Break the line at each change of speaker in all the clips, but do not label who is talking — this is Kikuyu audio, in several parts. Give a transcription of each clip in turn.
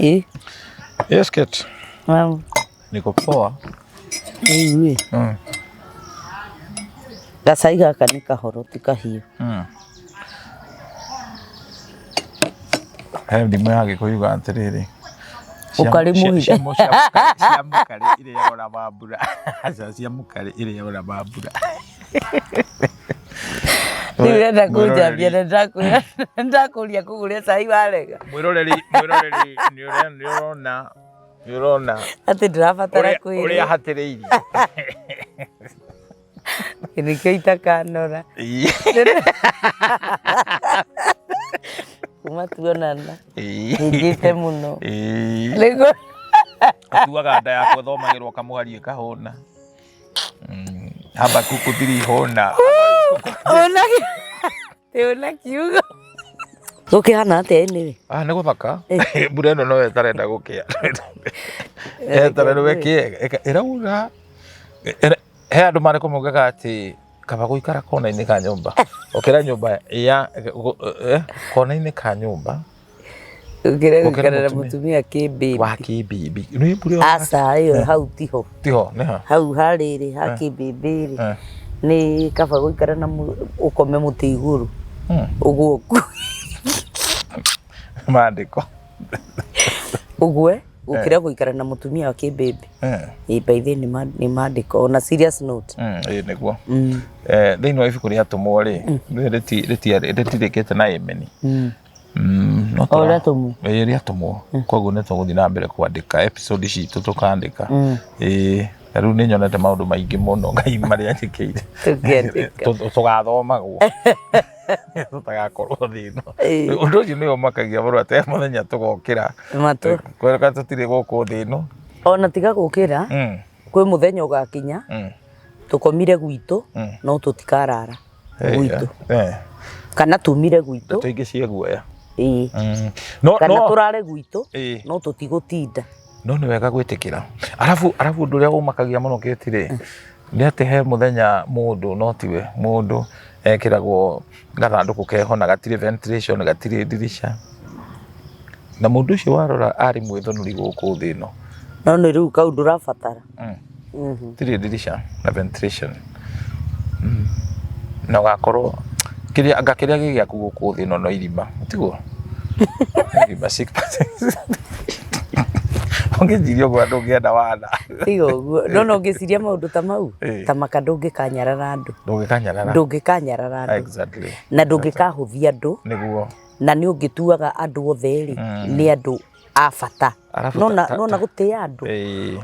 Ĩ.
Yes, Kate.
Wow.
Niko poa.
Rĩu ĩ. Gacai gaka nĩ kahoro ti kahiũ.
He thimũ ya Gĩkũyũ yugaga atĩrĩrĩ,
Ũkarĩ mũhi.
Cia mũkarĩ irĩagwo na mambura. Aca cia mũkarĩ irĩagwo na mambura.
Rĩu ũrenda kũnjambia na ndakwĩra ndakũria kũgũre cai warega.
Mwĩroreri, mwĩroreri nĩ ũrona, nĩ ũrona
Atĩ ndĩrabatara kwĩrwo.
Ũrĩa hatĩrĩirie.
Nĩkĩo itakanora. Kuma tuonana. Hĩnjĩte mũno. Nĩguo.
Atuaga nda yakwa thomagĩrwo kamũhari ĩkahũna. Habakuku thiri hũna.
Ona ona kiugo. Gũkĩhana atĩa anyway?
Ah, nĩ gũthaka. Mbura ĩno no ĩtarenda gũkĩa. Etererwo ĩkĩe. Ĩraura. He andũ marĩ kũmaugaga atĩ kaba gũikara kona-inĩ ka nyũmba. Ũkĩra nyũmba ya kona-inĩ ka nyũmba.
Ũkĩra gũikara na mũtumia kĩmbĩmbĩ.
Wa kĩmbĩmbĩ. Nĩ mbura ĩyo.
Aca ĩyo hau tiho.
Tiho, nĩ ha?
Hau harĩrĩ ha kĩmbĩmbĩ rĩ. Nĩ kaba gũikara na ũkome mũtĩ igũrũ. Ũguo.
Maandĩko.
Ũgwe gũkĩra gũikara na mũtumia wa kĩmbĩmbĩ. Ĩ by the way nĩ maandĩko on a serious note.
Ĩ nĩguo. Thĩinĩ wa ibuku rĩa Atũmwo rĩ, rĩtirĩkĩte na amen.
O rĩa Atũmwo?
Ĩ rĩa Atũmwo. Koguo nĩ tũgũthiĩ na mbere kwandĩka episode citũ tũkandĩka. Ĩ na rĩu nĩ nyonete maũndũ maingĩ mũno Ngai marĩa anjĩkĩire.
Tũngĩandĩka.
Tũgathomagwo. Tũtagakorwo thĩ ĩno. Ũndũ ũcio nĩ ũmakagia mũno atĩ he mũthenya tũgokĩra.
Matũ.
Kwerũka tũtirĩ gũkũ thĩ ĩno.
Ona tiga gũkĩra, kwĩ mũthenya ũgakinya, tũkomire gwitũ, no tũtikarara gwitũ. Kana tumire gwitũ.
Ndeto ingĩ cia guoya.
Ĩĩ. Kana tũrare gwitũ, no tũtigũtinda.
No nĩ wega gwĩtĩkĩra. Arabu arabu ũndũ ũrĩa ũmakagia mũno Kate rĩ, nĩ atĩ he mũthenya mũndũ no tiwe, mũndũ ekĩragwo gathandũkũ keho na gatirĩ ventilation, gatirĩ ndirica. Na mũndũ ũcio warora arĩ mwĩthũnũri gũkũ thĩ ĩno.
No nĩ rĩu kau ndũrabatara.
Tirĩ ndirica na ventilation. Na ũgakorwo kĩrĩa anga kĩrĩa gĩ gĩaku gũkũ thĩ ĩno no irima, tiguo? Irima Ũngĩciria ũguo ndũngĩenda wana.
Tiga ũguo. No no ũngĩciria maũndũ ta mau, ta maka ndũngĩkanyarara andũ.
Ndũngĩkanyarara.
Ndũngĩkanyarara andũ.
Exactly.
Na ndũngĩkahũthia andũ.
Nĩguo.
Na nĩ ũngĩtuaga andũ othe rĩ, nĩ andũ a bata.
Arabu
Nona nona gũtĩa andũ.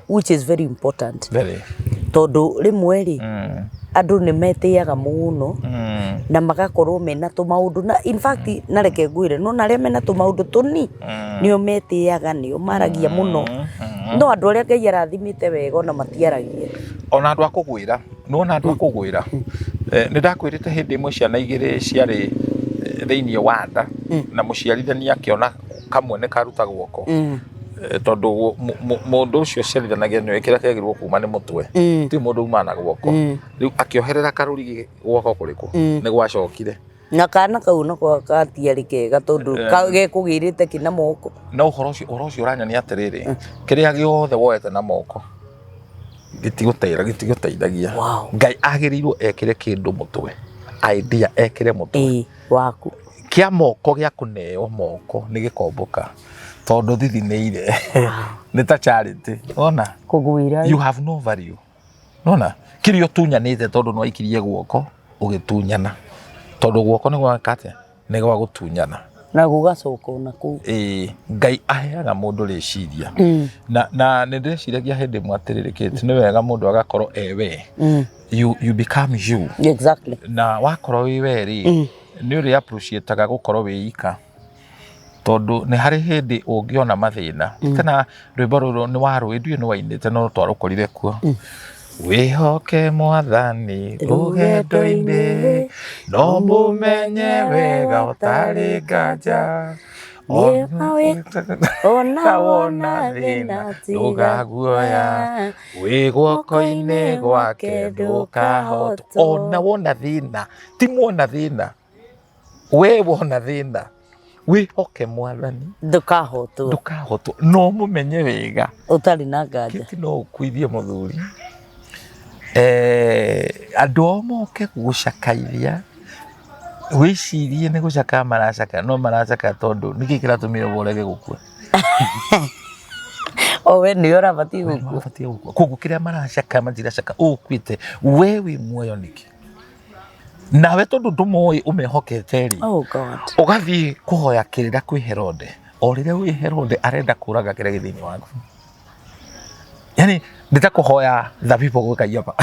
Which is very important.
Very.
Tondũ rĩmwe rĩ, andũ nĩ metĩaga mũno na magakorwo mena tũmaũndũ na in fact na reke ngwĩre nona arĩa mena tũmaũndũ tũni nĩo metĩaga nĩo maragia mũno no andũ arĩa Ngai arathimĩte wega ona matiaragia.
Ona andũ a kũgwĩra, nĩwona andũ a kũgwĩra, nĩ ndakwĩrĩte hĩndĩ ĩmwe ciana igĩrĩ ciarĩ thĩinĩ wa nda na mũciarithania akĩona kamwe nĩ karuta guoko tondũ mũndũ ũcio ũciarithanagia nĩwe kĩrĩa kĩagĩrĩirwo kuma nĩ mũtwe ti mũndũ umaga na guoko rĩu akĩoherera karũrigi guoko kũrĩkũ nĩ gwacokire.
Na kana kau nako gatiarĩ kega tondũ gekũgĩrĩte kĩ na moko.
No ũhoro ũcio ũhoro ũcio ũranyonia atĩrĩrĩ, kĩrĩa gĩothe woete na moko gĩtigũteithagia. Ngai agĩrĩirwo ekĩre kĩndũ mũtwe, idea ekĩre mũtwe.
Ĩĩ waku.
Kĩa moko gĩa kũneo moko nĩ gĩkomboka tondũ thithi nĩ ire nĩ ta charity wona.
Kũgwĩra.
You have no value. Nona kĩrĩa ũtunyanĩte tondũ nĩ waikirie guoko ũgĩtunyana tondũ guoko nĩ gwaka atĩa nĩ gwa gũtunyana.
Na gũgacoka ona kũu.
Ĩĩ Ngai aheaga mũndũ rĩciria na nĩ ndĩreciragia hĩndĩ ĩmwe atĩrĩrĩ Kate, nĩ wega mũndũ agakorwo e we. You become you.
Exactly.
Na wakorwo wĩ we rĩ, nĩ ũrĩ appreciate-aga gũkorwo wĩ ika. Tondũ nĩ harĩ hĩndĩ ũngĩona mathĩna. Kana rwĩmbo rũrũ nĩ wa rũĩ ndiũĩ nĩ wainĩte no twarũkorire kuo. Wĩhoke mwathani rũgendo-inĩ, no mũmenye wega ũtarĩ nganja. Ona wona thĩna ndũgaguoya, wĩ guoko-inĩ gwake ndũkahotwo. Ona wona thĩna, ti mwona thĩna, we wona thĩna. Wĩhoke Mwathani.
Ndũkahotwo.
Ndũkahotwo, no mũmenye wega.
Ũtarĩ na nganja.
Kĩti no ũkuithie mũthuri. Andũ ao moke gũcakaithia, wĩcirie nĩ gũcakaya maracakaya, no maracakaya tondũ nĩkĩ kĩratũmire ũrege gũkua?
O we nĩwe ũrabatiĩ gũkua.
Ũrabatiĩ gũkua. Koguo kĩrĩa maracakaya matiracakaya ũkuĩte, we wĩ muoyo nĩkĩ? Nawe tondũ ndũmoĩ ũmehokete rĩ,
Oh God.
Ũgathiĩ kũhoya kĩrĩra kwĩ Herode, o rĩrĩa wĩ Herode arenda kũraga kĩrĩa gĩ thĩinĩ waku. Yani nĩ ta kũhoya thabibũ gwĩ Kaiaba.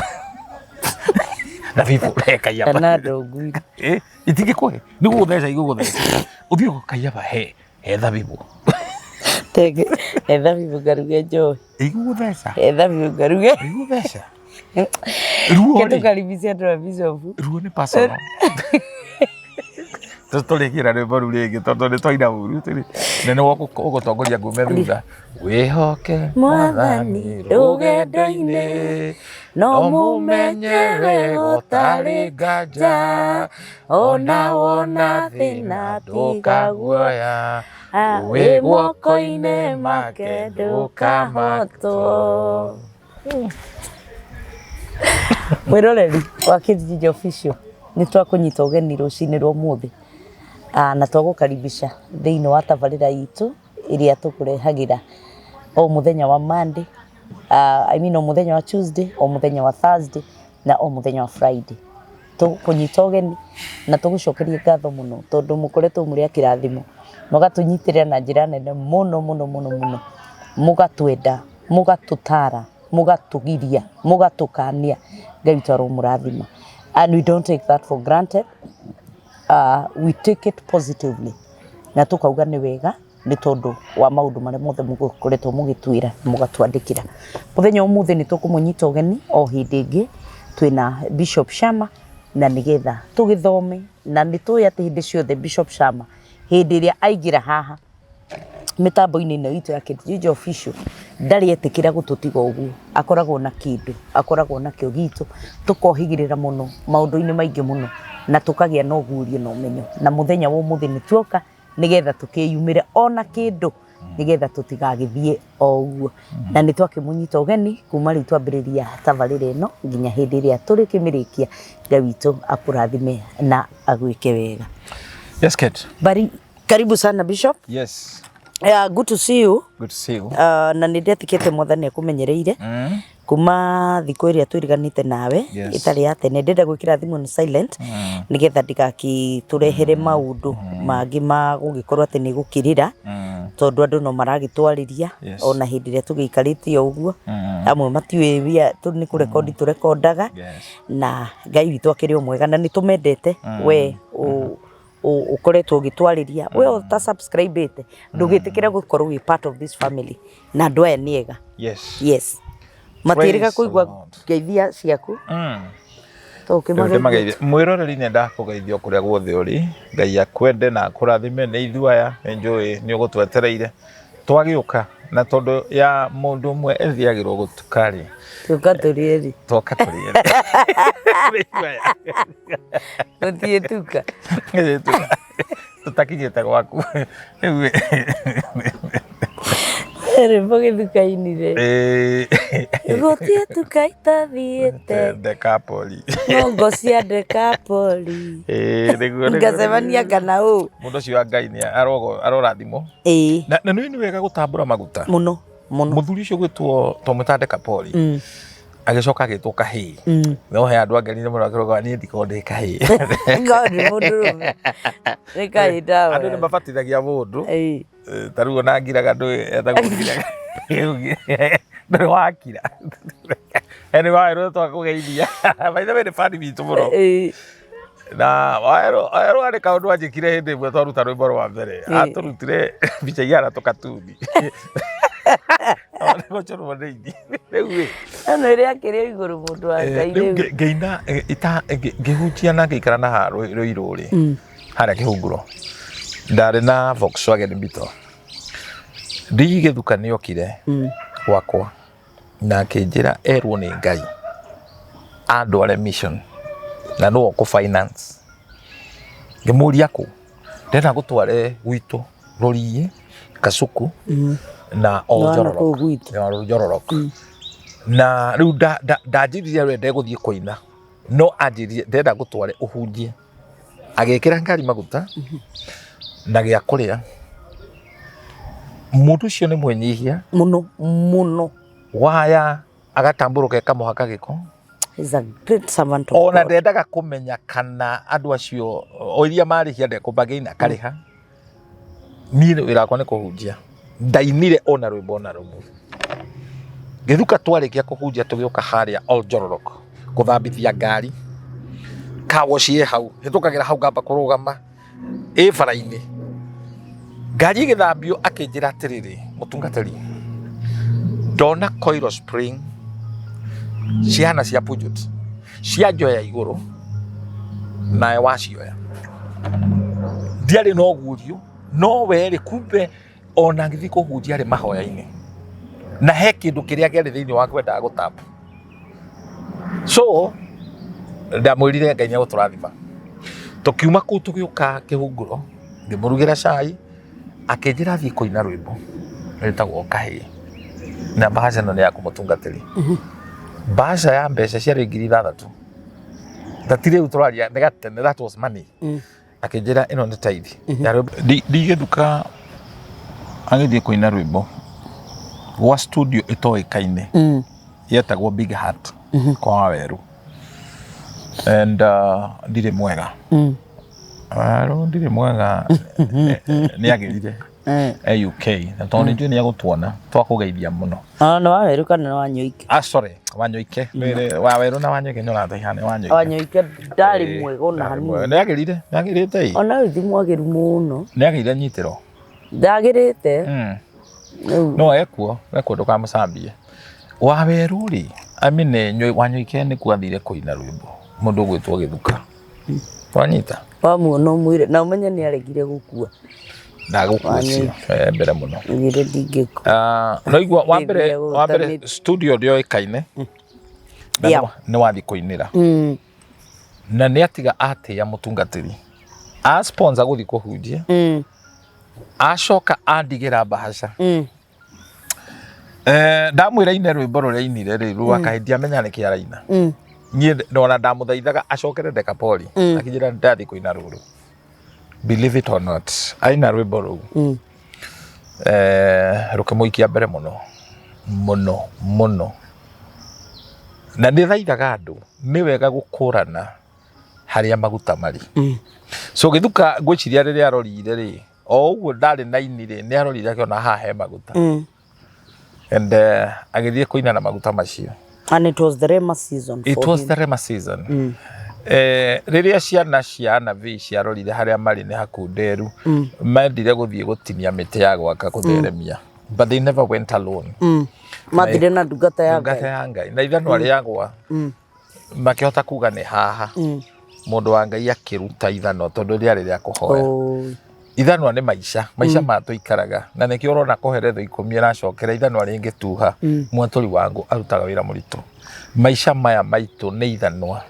Thabibũ he Kaiaba.
Kana ndũnguire.
Itingĩkũhe, nĩ gũgũtheca igũgũtheca. Ũthiĩ gwĩ Kaiaba he he thabibũ.
Tenge, he thabibũ ngaruge njohi.
Igũgũtheca.
He thabibũ ngaruge.
Igũgũtheca. Ruo rĩ.
Tũkaribishe andũ a bishop.
Ruo nĩ personal. Tũrĩkĩra rwĩmbo rũu rĩngĩ tondũ nĩ twaina ũru na nĩ ũgũtongoria ngume thutha. Wĩhoke
Mwathani rũgendo-inĩ, no mũmenye wega ũtarĩ nganja, ona wona thĩna
ndũkaguoya,
wĩ guoko-inĩ make ndũkahotwo. Mwĩroreri wa Kids Ginger Official, nĩ twakũnyita ũgeni rũcinĩ rwa ũmũthĩ na twagũkaribisha thĩinĩ wa tabarĩra itũ ĩrĩa tũkũrehagĩra o mũthenya wa Monday, I mean o mũthenya wa Tuesday, o mũthenya wa Thursday na o mũthenya wa Friday. Tũgũkũnyita ũgeni na tũgũcokerie ngatho mũno tondũ mũkoretwo mũrĩ a kĩrathimo, mũgatũnyitĩrĩra na njĩra nene mũno mũno mũno mũno, mũgatwenda, mũgatũtara, mũgatũgiria, mũgatũkania. Ngai witũ aromũrathima. And we don't take that for granted. We take it positively. Na tũkauga nĩ wega nĩ tondũ wa maũndũ marĩa mothe mũkoretwo mũgĩtwĩra na mũgatwandĩkĩra. Mũthenya wa ũmũthĩ nĩ tũkũmũnyita ũgeni o hĩndĩ ĩngĩ twĩna Bishop Shama na nĩgetha tũgĩthome, na nĩ tũĩ atĩ hĩndĩ ciothe Bishop Shama hĩndĩ ĩrĩa aingĩra haha mĩtambo-inĩ ĩno itũ ya Kate Juja Official ndarĩ etĩkĩra gũtũtiga ũguo, akoragwo na kĩndũ akoragwo nakĩo gitũ, tũkohĩgĩrĩra mũno maũndũ-inĩ maingĩ mũno na tũkagĩa na ũguũrio na ũmenyo. Na mũthenya wa ũmũthĩ nĩ tuoka nĩgetha tũkĩyumĩre ona kĩndũ nĩgetha tũtigagĩthiĩ o ũguo. Na nĩ twakĩmũnyita ũgeni kuma rĩu twambĩrĩria tabarĩra ĩno nginya hĩndĩ ĩrĩa tũrĩkĩmĩrĩkia. Ngai witũ akũrathime na agwĩke wega.
Yes, Kate.
Bari, karibu sana Bishop.
Yes.
Yeah, good to see you.
Good to see you.
Na nĩ ndetĩkĩte Mwathani akũmenyereire kuma thikũ ĩrĩa twĩriganĩte nawe ĩtarĩ ya tene. Ndĩrenda gwĩkĩra thimũ on silent nĩgetha ndigakĩtũrehere maũndũ mangĩ ma gũgĩkorwo atĩ nĩ gũkĩrĩra, tondũ andũ no maragĩtwarĩria ona hĩndĩ ĩrĩa tũgĩikarĩte o ũguo. Amwe matiũĩ nĩ kũrekondi tũrekondaga, na Ngai witũ akĩrĩ o mwega na nĩ tũmendete. We ũkoretwo ũgĩtwarĩria, we ũta subscribe ĩte ndũgĩtĩkĩre gũkorwo wĩ part of this family, na andũ aya nĩ ega.
Yes.
Yes. Matiĩrĩga
Praise the
kũigua
Lord.
ngeithia ciaku.
Rĩu ndĩmageithie. Mwĩroreri nĩ ndakũgeithia o kũrĩa guothe ũrĩ, Ngai akwende na akũrathime. Nĩ ithuĩ aya, nĩ njũĩ nĩ ũgũtwetereire twagĩũka, na tondũ ya mũndũ ũmwe ĩthiagĩrwo gũtuka rĩ,
Tũka tũrĩ erĩ.
Twoka tũrĩ erĩ. Nĩ ithuĩ aya.
Gũtirĩ tuka.
Gũtirĩ tuka. Tũtakinyĩte gwaku. Rĩu
Rwĩmbo gĩthuka-inĩ. Gũtirĩ tuka itathiĩte.
Dekapoli.
Ng'ongo cia Dekapoli.
Nĩguo, nĩguo.
Ngacemania kana ũ.
Mũndũ ũcio wa Ngai nĩ arorathimwo. Na nĩ wega gũtambũra maguta.
Mũno, mũno.
Mũthuri ũcio gwĩtwo twamwĩta Dekapoli. Agĩcoka agĩtwo kahĩĩ. No he andũ angenire mũno akĩroga niĩ ndikoragwo ndĩ kahĩĩ.
Ngorwo ndĩ mũndũrũme. Nĩ kahĩĩ ndawa.
Andũ nĩ mabatithagia mũndũ. Ta rĩu ona ngiraga ndũĩ etagwo ngiraga. Ndũrĩ wakira. Anyway, waerwo twakũgeithia. By the way, nĩ bani witũ mũno. Na waerwo arĩ kaũndũ anjĩkire hĩndĩ ĩmwe twaruta rwĩmbo rwa mbere. Atũrutire mbica ihana tũkatuni. Nĩ gũcorwo nĩ ithi. Rĩu ĩ.
Ĩno ĩrĩa akĩrĩ o igũrũ mũndũ wa Ngai
Rĩu
rĩu.
ngĩina, ngĩhunjia na ngĩikara na haha Rũirũ rĩ, harĩa Kĩhunguro. Ndarĩ na Volkswagen Beetle. Ndigi gĩthuka nĩokire gwakwa na akĩnjĩra erwo nĩ Ngai andware mission na nĩwe ũkũ finance. Ngĩmũria kũ? Ndĩrenda ngũtware gwitũ Rũriĩ, Kasuku na o
Nĩwona
Njororok.
kũu gwitũ.
Na Njororok. Na rĩu ndanjĩrire we ndegũthiĩ kũina, no anjĩrire ndĩrenda ngũtware ũhunjie. Agĩkĩra ngari maguta na gĩa kũrĩa. Mũndũ ũcio nĩ mwĩnyihia.
Mũno mũno.
Waya agatambũrũka ĩkamũhaka gĩko.
He's a great servant of
Ona
God.
ndendaga kũmenya kana andũ acio o iria marĩhia ndekũmbagĩina akarĩha. Niĩ wĩra wakwa nĩ kũhunjia. Ndainire ona rwĩmbo ona rũmwe. Gĩthuka twarĩkia kũhunjia tũgĩũka harĩa Oljororok gũthambithia ngari. Car wash ĩ hau, hĩtũkagĩra hau ngamba kũrũgama ĩ bara-inĩ. Ngari ĩgĩthambio akĩnjĩra atĩrĩrĩ, mũtungatĩri, ndona coil spring cihana cia Peugeot cianjoya igũrũ nawe wacioya. Ndiarĩ na ũguũrio, no we rĩ, kumbe ona agĩthiĩ kũhunjia arĩ mahoya-inĩ na he kĩndũ kĩrĩa kĩarĩ thĩinĩ wake endaga gũtap. So ndamwĩrire Ngai nĩ egũtũrathima. Tũkiuma kũu tũgĩũka kĩhunguro, ngĩmũrugĩra cai, akĩnjĩra thiĩ kũina rwĩmbo rwĩtagwo kahĩĩ, na mbahaca ĩno nĩ ya kũmũtungatĩri. Mbahaca ya mbeca ciarĩ 6,000. Tati rĩu tũraria nĩ gatene, that was money. Akĩnjĩra ĩno nĩ taithi. Ndigĩthuka agĩthiĩ kũina rwĩmbo gwa studio ĩtoĩkaine yetagwo Big Heart kwa Waweru. And ndirĩ mwega. Waweru ndirĩ mwega nĩ agĩrire e UK na tondũ nĩ njũĩ nĩ egũtuona twakũgeithia mũno.
Ah, nĩ Waweru kana nĩ Wanyoike?
Ah, sorry, Wanyoike. Waweru na Wanyoike nĩ ũrata ihana Wanyoike.
Wanyoike ndarĩ mwega ona hanini.
Nĩ agĩrire, nĩ agĩrĩte ĩ.
Ona rĩu ti mwagĩru mũno.
Nĩ agĩrire nyitĩro.
Ndagĩrĩte.
No ekuo, ekuo ndũkamũcambie. Waweru rĩ, I mean Wanyoike nĩkuo athire kũina rwĩmbo mũndũ ũgwĩtwo Gĩthuka. Wanyita?
Wamuona ũmwĩre na ũmenye nĩ aregire gũkua.
Ndagũkua ũcio mbere mũno.
Ngire ndingĩkua.
No igua wa mbere studio ndĩoĩkaine na nĩ wathiĩ kũinĩra. Na nĩ atiga atĩĩa mũtungatĩri. A sponsor gũthiĩ kũhunjia. Acoka andigĩra mbahaca. Ndamwĩra ine rwĩmbo rũrĩa ainire rĩ, rwa kaĩ ndiamenya nĩkĩ araina. Niĩ ona ndamũthaithaga acokere Dekapoli, akĩnjĩra ndathiĩ kũina rũrũ. Believe it or not, aina rwĩmbo rũu rũkĩmũikia mbere mũno mũno mũno. Na nĩ thaithaga andũ, nĩ wega gũkũrana harĩa maguta marĩ. So Gĩthuka ngwĩciria rĩrĩa arorire rĩ, o ũguo ndarĩ na ini rĩ, nĩ arorire akĩona haha he maguta. And agĩthiĩ kũina na maguta macio.
And it was the Rema season.
It was the Rema season. Rĩrĩa ciana cia anabii ciarorire harĩa marĩ nĩ hakunderu, mendire gũthiĩ gũtinia mĩtĩ ya gwaka kũtheremia. But they never went alone.
Mathire na ndungata ya Ngai.
Ndungata ya Ngai. Na ithanwa rĩagwa makĩhota kuga nĩ haha. Mũndũ wa Ngai akĩruta ithanwa tondũ rĩarĩ rĩa kũhoya. Ithanwa nĩ maica, maica ma tũikaraga. Na nĩkĩo ũrona kũheretho 10 ĩracokera ithanwa rĩngĩtuha. Mwatũri wangu arutaga wĩra mũritũ. Maica maya maitũ nĩ ithanwa.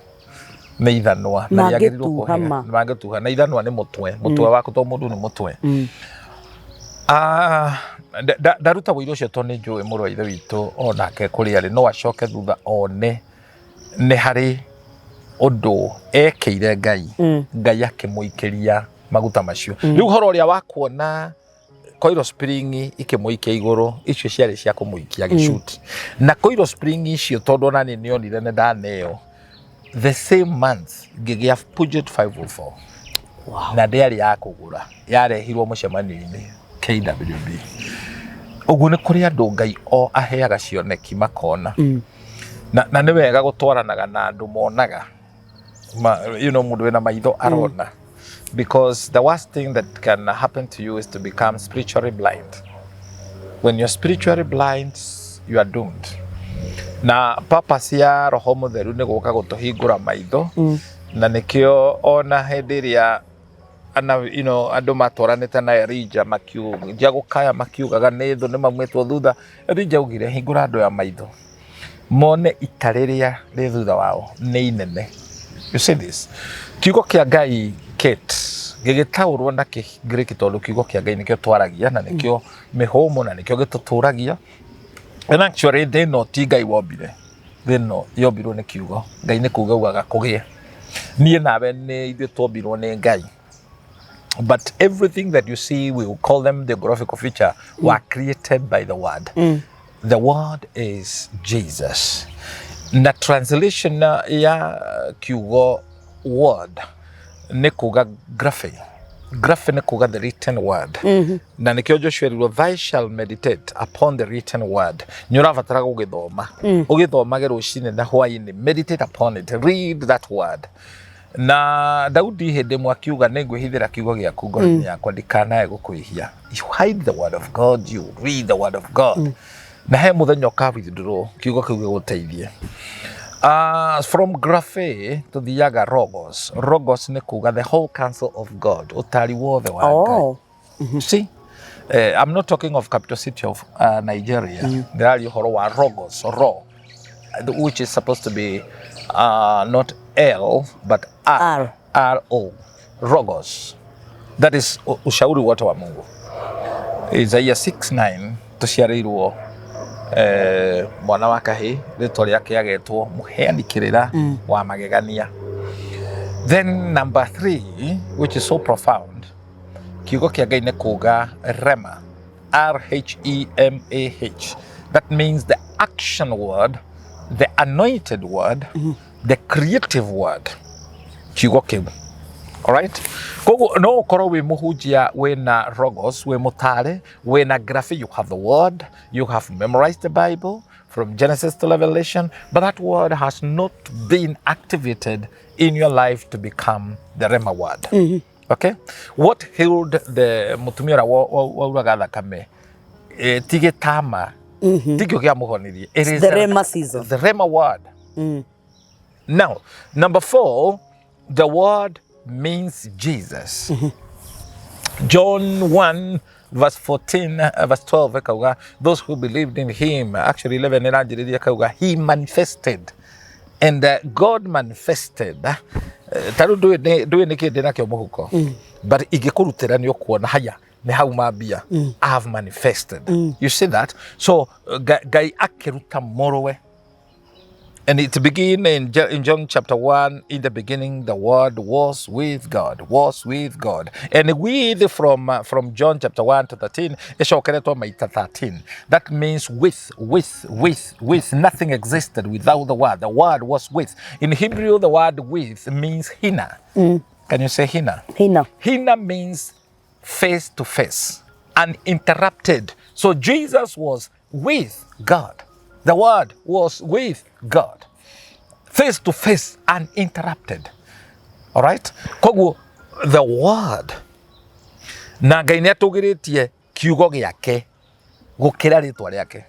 Nĩ ithanwa. Na rĩagĩrĩirwo kũhera. Mangĩtuha. Na ithanwa nĩ mũtwe. Mũtwe waku to mũndũ nĩ mũtwe. Ndaruta ũira ũcio tondũ nĩ njũĩ mũrũ wa ithe witũ onake kũrĩa arĩ no acoke thutha one nĩ harĩ ũndũ ekĩire Ngai. Ngai akĩmũikĩria maguta macio. Rĩu ũhoro ũrĩa wa kuona coil spring ikĩmũikia igũrũ, icio ciarĩ cia kũmũikia gĩcuti. Na coil spring icio tondũ ona niĩ nĩonire nĩ ndaneo, the same month ngĩgĩa Peugeot 504.
Wow.
Na ndĩarĩ ya kũgũra, yarehirwo mũcemanio-inĩ KWB. Ũguo nĩ kũrĩ andũ Ngai o aheaga cioneki makona. Na nĩ wega gũtwaranaga na andũ monaga. You know, mũndũ wĩna maitho arona. Because the worst thing that can happen to you is to become spiritually blind. When you're spiritually blind, you are doomed. Na purpose ya Roho Mũtheru nĩ gũka gũtũhingũra maitho. Na nĩkĩo ona hĩndĩ ĩrĩa you know, andũ matwaranĩte na Elijah makiuga gũkaya makiugaga nĩ thũ nĩ maumĩtwo thutha. Elijah augire hingũra andũ ya maitho mone ita rĩrĩa rĩ thutha wao nĩ inene. You see this? Kiugo kĩa Ngai Kate Gĩgĩtaũrwo na Kĩngiriki tondũ kiugo kĩa Ngai nĩkĩo twaragia na nĩkĩo mĩhũmũ na nĩkĩo gĩtũtũragia. And actually thĩ ĩno ti Ngai wombire, thĩ ĩno yombirwo nĩ kiugo. Ngai nĩ kuga augaga kũgĩe. Niĩ nawe nĩ ithuĩ twombirwo nĩ Ngai. But everything that you see, we will call them geographical feature, were created by the word. The word is Jesus. Na translation ya kiugo word nĩ kuga graphe. Graphe nĩ kuga the written word. Na nĩkĩo Joshua erirwo, "Thou shall meditate upon the written word." Nĩ ũrabatara gũgĩthoma. Ũgĩthomage rũcinĩ na hwaĩ-inĩ. Meditate upon it. Read that word. Na Daudi hĩndĩ ĩmwe akiuga, "Nĩ ngwĩhithĩra kiugo gĩaku ngoro-inĩ yakwa ndikanae gũkwĩhia." You hide the word of God, you read the word of God. Na he mũthenya ũka withdraw kiugo kĩu gĩgũteithie. From graphe tũthiaga logos. Logos nĩ kuga the whole counsel of God, ũtari wothe wa Ngai. See? I'm not talking of capital city of Nigeria. Ndĩraria ũhoro wa logos, ro, which is supposed to be not L but R.
R.
R O. Logos. That is ushauri wote wa Mungu. Isaiah 6:9, tũciarĩirwo mwana wa kahĩ, rĩtwa rĩake agetwo Mũheani Kĩrĩra wa Magegania. Then number three, which is so profound, kiugo kĩa Ngai nĩ kuga rema, R H E M A H. That means the action word, the anointed word, the creative word, kiugo kĩu. Alright, koguo no ũkorwo wĩ mũhunjia wĩna logos, wĩ mũtare, wĩna graphy, you have the word, you have memorized the Bible from Genesis to Revelation, but that word has not been activated in your life to become the rhema word. Okay, what healed the mũtumia ũrĩa wauraga thakame? Ti gĩtama, tikĩo kĩamũhonirie. It is
the rhema season.
The rhema word. Now, number four, the word means Jesus. John 1 verse 14, verse 12 kauga, "Those who believed in him." Actually 11 ĩranjĩrĩria kauga, "He manifested and God manifested." Ta rĩu ndũĩ nĩkĩ ndĩ nakĩo mũhuko, but ingĩkũrutĩra nĩ ũkuona haya nĩ hau mambia. I have manifested. You see that? So Ngai akĩruta mũrũwe. And it begin in John chapter 1, "In the beginning, the Word was with God, was with God." And with from John chapter 1 to 13, ĩcokeretwo maita 13. That means with, with, with, with. Nothing existed without the Word. The Word was with. In Hebrew, the word "with" means hina. Can you say "hina"?
Hina.
Hina means face to face, uninterrupted. So Jesus was with God. The Word was with God. Face to face, uninterrupted. All right? Koguo, the Word. Na Ngai nĩ atũgĩrĩtie kiugo gĩake gũkĩra rĩtwa rĩake.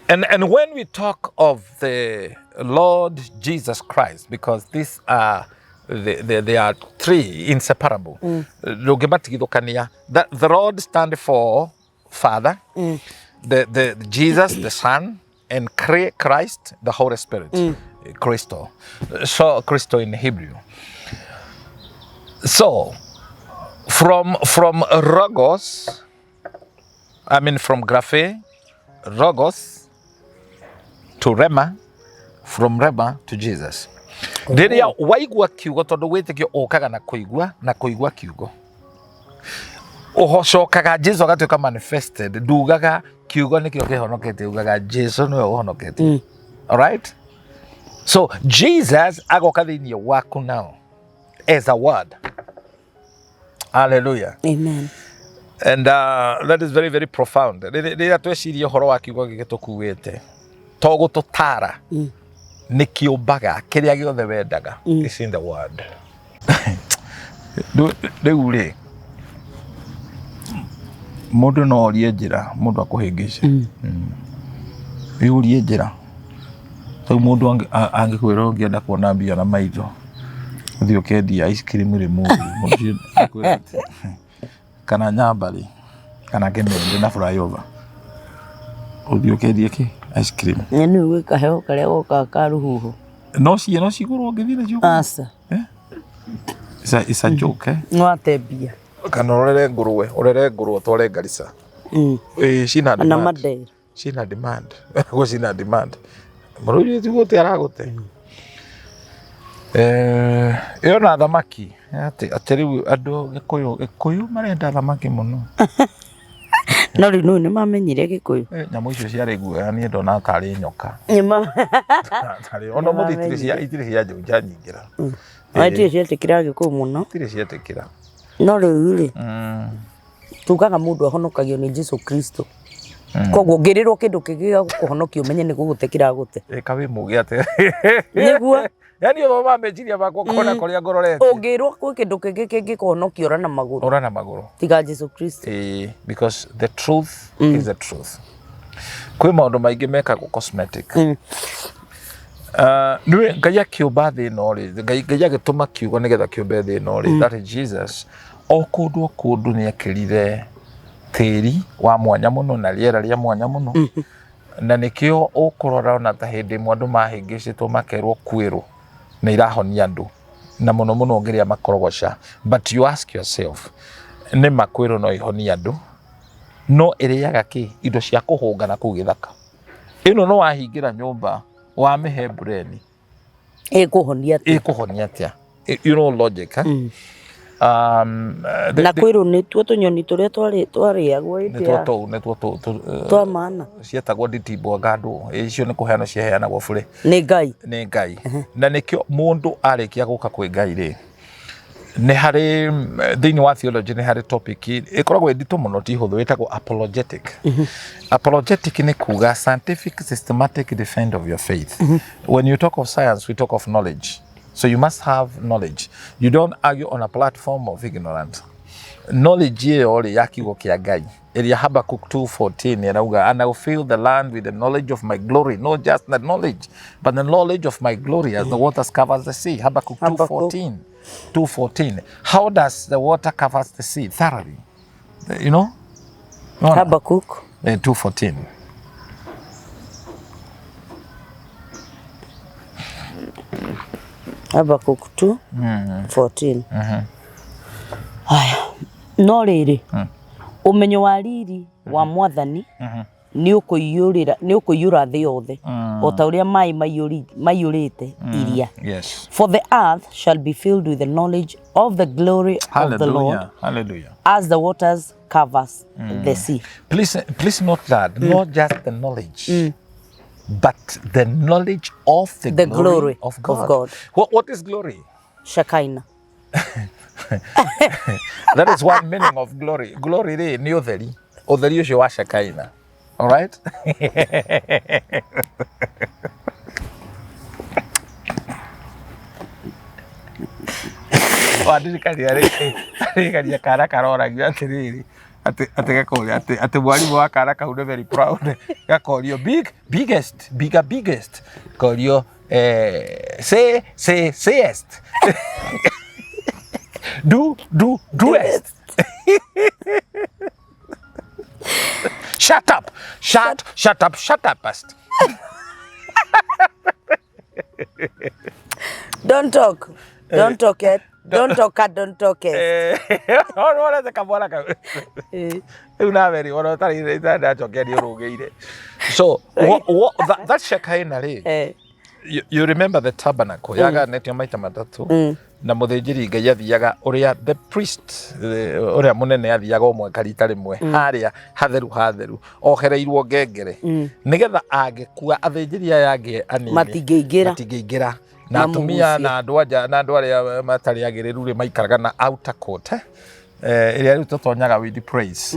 And when we talk of the Lord Jesus Christ, because these are they are three inseparable. Ndũngĩmatigithũkania. The Lord stand for Father, the Jesus, the Son, and Christ, the Holy Spirit, Christo. So Christo in Hebrew. So from Logos, I mean from Graphe, Logos to Rhema, from Rhema to Jesus. Rĩrĩa waigua kiugo, tondũ wĩtĩkio ũkaga na kũigua na kũigua kiugo, ũcokaga Jesu agatuĩka manifested. Ndugaga kiugo nĩkĩo kĩhonoketie, ugaga Jesu nĩwe ũhonoketie. Alright, so Jesus agoka thĩinĩ waku now as a word. Hallelujah.
Amen.
And that is very very profound. Rĩrĩa tweciria ũhoro wa kiugo gĩkĩ tũkuĩte, to gũtũtara, nĩ kĩũmbaga kĩrĩa gĩothe wendaga is in the word. Rĩu rĩ, mũndũ no orie njĩra, mũndũ akũhĩngĩce. Wĩũrie njĩra rĩu, mũndũ angĩkwĩra ũngĩenda kuona mbia na maitho, ũthiĩ ũkendia ice cream rĩ, mũndũ ũcio akwĩra atĩ, kana nyambarĩ kana kĩmende na flyover, ũthiĩ ũkendie kĩ ice cream.
Nĩ gwĩ kaheho karĩa gokaga ka rũhuho.
No cigũrwo ngĩthiĩ nacio.
Aca.
Eh? It's a joke, eh?
No ate mbia.
Kana ũrere ngũrwe, ũrere ngũrwe ũtware Garissa. Ĩĩ, ciĩna
Na
demand.
Mandera.
Ciĩna demand. Guo ciĩna demand. Mũrũi ti gũte aragũte. Eh, ĩyo na thamaki. Atĩ atĩ rĩu andũ Gĩkũyũ Gĩkũyũ marenda thamaki mũno.
No rĩu nĩ mamenyire Gĩkũyũ.
Eh, nyamũ icio ciarĩ guoya niĩ ndona tarĩ nyoka.
Nĩ ma
Tarĩ ona mũthĩ itirĩ cia itirĩ cia njũnja nyingĩra.
Ona itirĩ cietĩkĩra Gĩkũyũ mũno.
Itirĩ cietĩkĩra.
No rĩu rĩ, tugaga mũndũ ahonokagio nĩ Jesu Kristo. Koguo ũngĩrĩrwo kĩndũ kĩngĩ gĩa gũkũhonokia ũmenye nĩ gũgũte kĩragũte.
Ĩka wĩ mũgĩ atĩ.
Nĩguo.
Yaani ũthoma meciria makwa ũkona kũrĩa ngororete.
Ũngĩrwo kwĩ kĩndũ kĩngĩ kĩngĩkũhonokia ora na magũrũ.
Ora na magũrũ.
Tiga Jesu Kristo.
Ĩĩ, because the truth is the truth. Kwĩ maũndũ maingĩ mekagwo cosmetic. Nĩũĩ Ngai akĩũmba thĩ ĩno rĩ, Ngai Ngai agĩtũma kiugo nĩgetha kĩũmbe thĩ ĩno rĩ, that is Jesus, o kũndũ o kũndũ nĩ ekĩrire tĩri wa mwanya mũno na rĩera rĩa mwanya mũno. Na nĩkĩo ũkũrora ona ta hĩndĩ ĩmwe andũ mahĩngĩcĩtwo makerwo kwĩrwo nĩ irahonia andũ na mũno mũno ũngĩrĩa makorogoca, but you ask yourself, nĩ ma kwĩrwo no ihonie andũ, no ĩrĩaga kĩ? Indo cia kũhũnga na kũu gĩthaka. Ĩno no wahingĩra nyũmba wamĩhe mbureni
Ĩkũhonia atĩa?
Ĩkũhonia atĩa? You know logic, eh?
Na kwĩrwo nĩtuo tũnyoni tũrĩa twarĩagwo hĩndĩ
nĩtuo
ya
tũu nĩtuo tũu
twa maana.
Cietagwo nditimbwa ngandũ. Icio nĩ kũheanwo ciaheanagwo burĩ.
Nĩ Ngai.
Nĩ Ngai. Na nĩkĩo mũndũ arĩkia gũka kwĩ Ngai rĩ, nĩ harĩ thĩinĩ wa theology nĩ harĩ topic ĩkoragwo ĩ nditũ mũno, ti hũthũ, ĩtagwo apologetic. Apologetic nĩ kuga scientific systematic defend of your faith. When you talk of science, we talk of knowledge, so you must have knowledge. You don't argue on a platform of ignorance. Knowledge ĩyo rĩ ya kiugo kĩa Ngai ĩrĩa Habakkuk 2:14 ĩrauga, "And I will fill the land with the knowledge of my glory," not just the knowledge but the knowledge of my glory, "as the waters covers the sea." Habakkuk 2:14. 2:14. How does the water covers the sea thoroughly? You know? Unaona?
Habakkuk
2:14.
Habakkuk 2:14. Haya, no rĩrĩ, ũmenyo wa riri wa Mwathani nĩ ũkũiyũrĩra nĩ ũkũiyũra thĩ yothe o ta ũrĩa maĩ maiyũrĩte iria. For the earth shall be filled with the knowledge of the glory of the Lord
Hallelujah. Hallelujah.
as the waters covers the sea.
Please, please note that not just the knowledge, but the knowledge of the
The glory
of
of
God.
God.
What is glory?
Shekinah.
That is one meaning of glory. Glory rĩ nĩ ũtheri. Ũtheri ũcio wa Shekinah. All right? Wandirikania rĩ, ndirikania kana karoragio atĩrĩrĩ, atĩ gakoria atĩ mwarimũ wa kana kau nĩ very proud, gakorio big biggest bigger biggest, korio say say sayest, do do doest, shut up shut shut up shut upest.
Don't talk. Don't talk it. Don't talk it. Don't talk it.
Wonete kamwana kau rĩu nawe rĩ, ona ũtarĩ ndacokera nĩ ũrũgĩire. So that Shekinah rĩ, you remember the tabernacle yagayanĩtio maita matatũ, na mũthĩnjĩri Ngai athiaga ũrĩa, the priest, ũrĩa mũnene, athiaga o mwaka rita rĩmwe harĩa hatheru hatheru ohereirwo ngengere, nĩgetha angĩkua athĩnjĩri aya angĩ anini
Matingĩingĩra.
Matingĩingĩra, na atumia
Mamũgucie.
Na andũ anja na andũ arĩa matarĩ agĩrĩru rĩ maikaraga na outer court, eh? Ĩrĩa rĩu tũtonyaga with praise.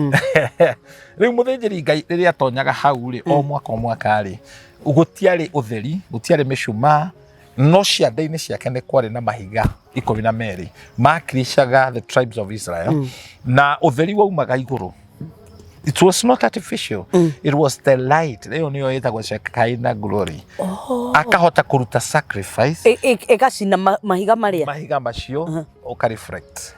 Rĩu mũthĩnjĩri Ngai rĩrĩa atonyaga hau rĩ, o mwaka o mwaka rĩ, gũtiarĩ ũtheri, gũtiarĩ mĩcumaa, no ciande-inĩ ciake nĩ kwarĩ na mahiga 12 makiricaga the tribes of Israel, na ũtheri waumaga igũrũ. It was not artificial. It was the light. Ĩyo nĩyo ĩtagwo Shekinah glory. Akahota kũruta sacrifice.
Ĩgacina mahiga marĩa.
Mahiga macio ũka reflect.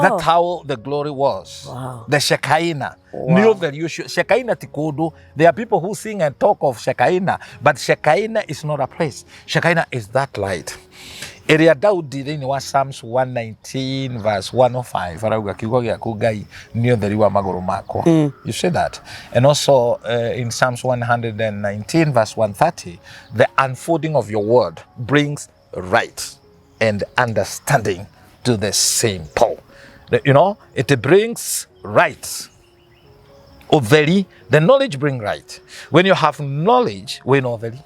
That's how the glory was. The Shekinah. Nĩ ũtheri ũcio. Shekinah ti kũndũ. There are people who sing and talk of Shekinah, but Shekinah is not a place. Shekinah is that light. Ĩrĩa Daudi thĩinĩ wa Psalms 119 verse 105 arauga kiugo gĩaku Ngai nĩ ũtheri wa magũrũ makwa. You see that? And also in Psalms 119 verse 130, the unfolding of your word brings right and understanding to the simple. It brings right. Ũtheri, the knowledge bring right. When you have knowledge, wĩna ũtheri.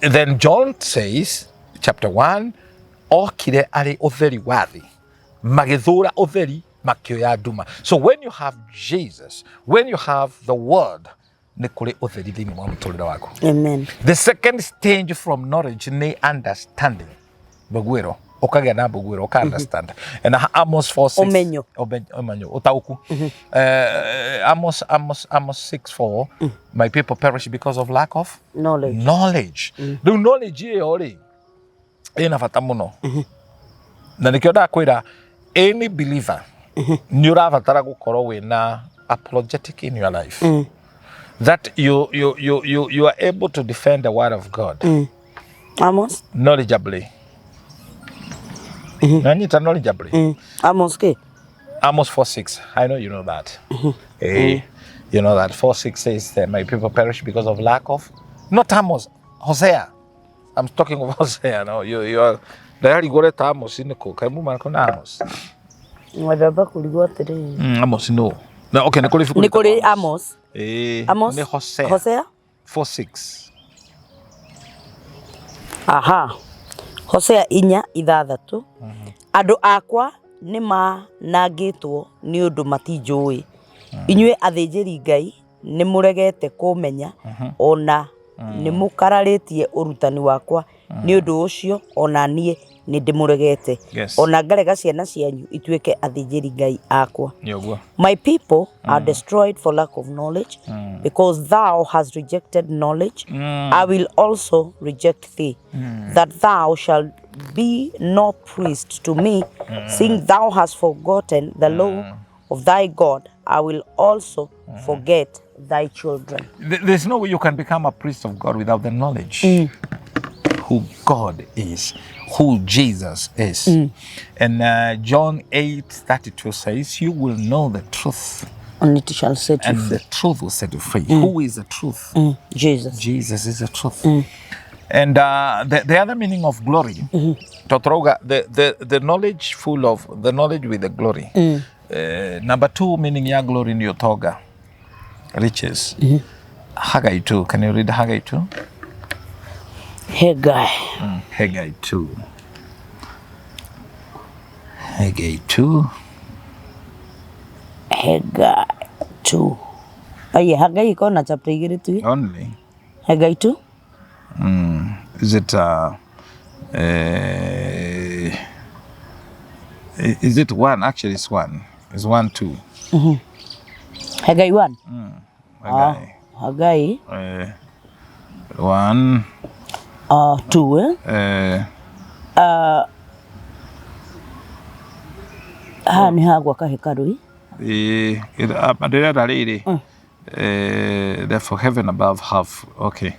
Then John says, chapter 1, okire arĩ ũtheri wa thĩ, magĩthũra ũtheri, makĩoya nduma. So when you have Jesus, when you have the word, nĩ kũrĩ ũtheri thĩinĩ wa mũtũrĩre waku.
Amen.
The second stage from knowledge nĩ understanding. Mbũguĩro ũkagĩa na mbũguĩro ũka understand. And Amos 4 6
Ũmenyo.
Ũmenyo, ũtaũku. Amos 6:4, my people perish because of lack of
Knowledge.
Knowledge. Rĩu knowledge ĩyo rĩ ĩna bata mũno, na nĩkĩo ndakwĩra any believer nĩ ũrabatara gũkorwo wĩna apologetic in your life, that you are able to defend the word of God
Amos.
Knowledgeably. Nanyita knowledgeably.
Amos ke.
Amos 4:6. I know you know that. You know that 4:6 says that my people perish because of lack of, not Amos, Hosea. I'm talking of Hosea now. You are ndayarigwo Amos nĩkũ kaĩ muma na Amos.
Ngwamba kũrigwo atĩrĩrĩ.
Amos no. Na okay, nĩ kũrĩ ibuku
Nĩ kũrĩ
rĩtagwo
Amos.
Ĩĩ,
Amos.
nĩ Hosea.
Hosea.
4:6.
Aha. Hosea 4:6. Andũ akwa nĩ manangĩtwo nĩ ũndũ matinjũĩ. Inyuĩ athĩnjĩri Ngai nĩ mũregete kũmenya, ona nĩ mũkararĩtie ũrutani wakwa, nĩ ũndũ ũcio ona niĩ nĩ ndĩmũregete, ona ngarega ciana cianyu ituĩke athĩnjĩri Ngai akwa.
Nĩ ũguo.
My people are destroyed for lack of knowledge, because thou hast rejected knowledge. I will also reject thee, that thou shalt be no priest to me, seeing thou hast forgotten the law of thy God. I will also forget thy children.
There's no way you can become a priest of God without the knowledge who God is, who Jesus is. And John 8:32 says, "You will know the truth,
And it shall set you
and
free.
The truth will set you free." Who is the truth?
Jesus.
Jesus is the truth. And the other meaning of glory, Totroga, the knowledge full of the knowledge with the glory. Number two meaning ya glory ni ũtonga, riches. Haggai 2. Can you read Haggai 2?
Haggai.
Haggai 2. Haggai 2.
Haggai 2. Aye, Haggai iko na chapter igĩrĩ tu.
Only.
Haggai 2.
Is it one? Actually, it's one. It's 1, 2.
Haggai 1.
Haggai.
Haggai
1.
2, eh? Haha nĩ ha gwaka hekarũ.
Ndĩrenda rĩrĩ, therefore heaven above half, okay,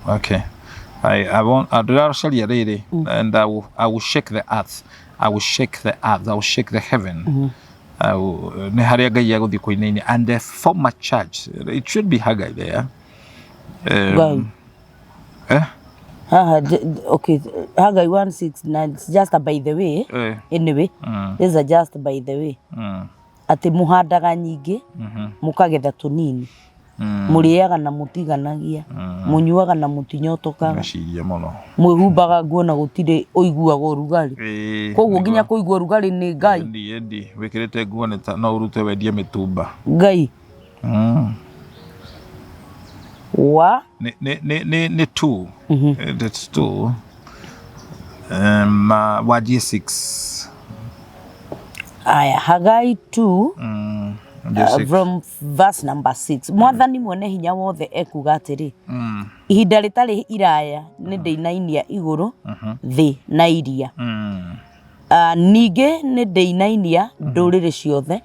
okay, I want, ndĩracaria rĩrĩ, and I will shake the earth, I will shake the earth, I will shake the heaven. Nĩ harĩa Ngai egũthiĩ kũinaina, and the former church, it should be Haggai there.
Ngai.
Eh?
Haha, okay, Haggai 1 6 9, it's just a by the way. Anyway, this is a just by the way. Atĩ mũhandaga nyingĩ, mũkagetha tũnini, mũrĩaga na mũtiganagia, mũnyuaga na mũtinyotokaga,
Meciria mũno.
Mwĩhumbaga nguo na gũtirĩ ũiguaga ũrugarĩ. Koguo nginya kũigua ũrugarĩ nĩ Ngai.
Endi endi wĩkĩrĩte nguo nĩ ta no ũrute wendie mĩtumba.
Ngai wa
Nĩ two. That's two, wanjie 6.
Aya, Hagai 2,
wanjie 6.
From verse number 6. Mwathani mwene hinya wothe ekuga atĩrĩ, ihinda rĩtarĩ iraya nĩ ndĩinainia igũrũ, thĩ na iria. Ningĩ nĩ ndĩinainia ndũrĩrĩ ciothe,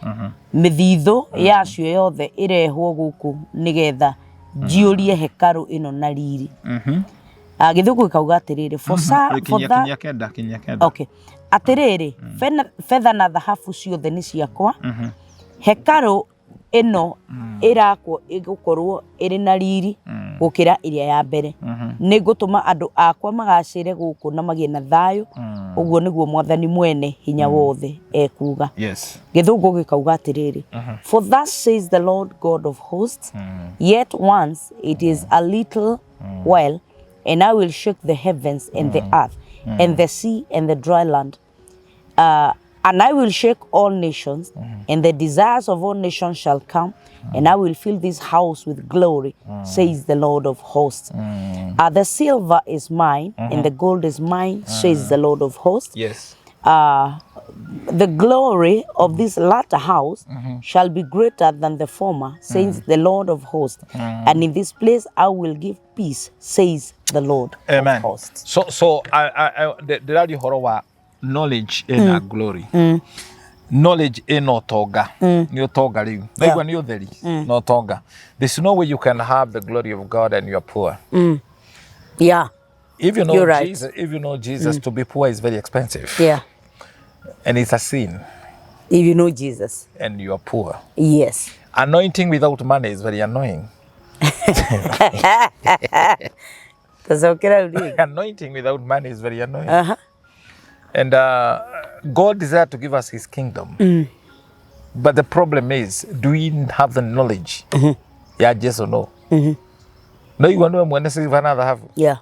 mĩthithũ yacio yothe ĩrehwo gũkũ nĩgetha njiyũrie hekarũ ĩno na riri. Gĩthũngũ gĩkauga atĩrĩrĩ, for, sa, for
Kinyia
that,
kinyia kenda, kinyia kenda.
Okay. Atĩrĩrĩ, betha na thahabu ciothe nĩ ciakwa. Hekarũ ĩno ĩrakwo ĩgũkorwo ĩrĩ na riri gũkĩra ĩrĩa ya mbere. Nĩ ngũtũma andũ akwa magacĩre gũkũ na magĩe na thayũ. Ũguo nĩguo Mwathani mwene hinya wothe ekuuga.
Yes.
Gĩthũngũ gĩkauga atĩrĩrĩ, for thus says the Lord God of hosts, yet once it is a little while, and I will shake the heavens and the earth and the sea and the dry land, and I will shake all nations, and the desires of all nations shall come, and I will fill this house with glory, says the Lord of hosts. The silver is mine, and the gold is mine, says the Lord of hosts.
Yes.
The glory of this latter house shall be greater than the former, says the Lord of hosts. And in this place I will give peace, says the Lord
Amen.
of hosts.
So I ndĩraria ũhoro wa knowledge ĩna glory. Knowledge ĩna ũtonga. Nĩ ũtonga rĩu. Naigua nĩ ũtheri na ũtonga. There's no way you can have the glory of God and you are poor.
Yeah.
If you know
You're right.
Jesus, if you know Jesus, to be poor is very expensive.
Yeah.
And it's a sin.
If you know Jesus.
And you are poor.
Yes.
Anointing without money is very annoying.
Tacokera rĩu.
Anointing without money is very annoying. And God desired to give us his kingdom. But the problem is, do we have the knowledge? Yeah, yes or no? No, you want to mwene silver na dhahabu.
Yeah.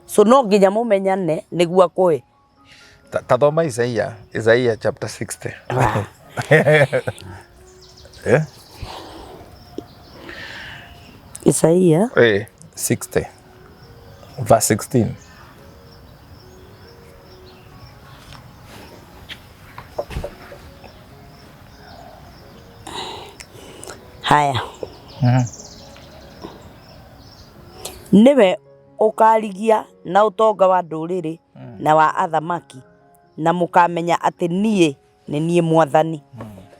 So no nginya mũmenyane nĩguo akũhe.
Ta thoma Isaiah, Isaiah chapter 60. Yeah?
Isaiah
60 verse 16.
Haya. Nĩwe ũkarigia na ũtonga wa ndũrĩrĩ na wa athamaki, na mũkamenya atĩ niĩ nĩ niĩ Mwathani,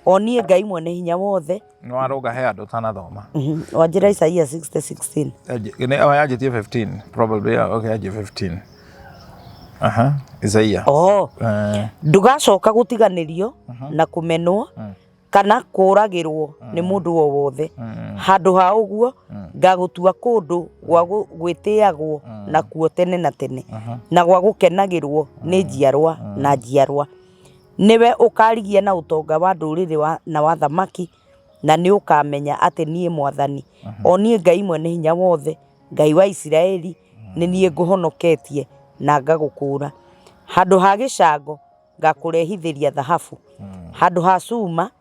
o niĩ Ngai mwene hinya wothe.
Nĩ warũga he andũ ũtanathoma.
Wanjĩra Isaiah 60:16.
Oh, yanjĩtie 15 probably. Yeah, okay, yanjie 15. Aha, Isaiah.
Oh. Ndũgacoka gũtiganĩrio na kũmenwo kana kũragĩrwo nĩ mũndũ o wothe. Handũ ha ũguo ngagũtua kũndũ gwa gwĩtĩagwo nakuo tene na tene, na gwa gũkenagĩrwo nĩ njiarwa na njiarwa. Nĩwe ũkarigia na ũtonga wa ndũrĩrĩ na wa thamaki, na nĩ ũkamenya atĩ niĩ Mwathani, o niĩ Ngai mwene hinya wothe, Ngai wa Isiraeli, nĩ niĩ ngũhonoketie na ngagũkũũra. Handũ ha gĩcango ngakũrehithĩria thahabu, handũ ha cuma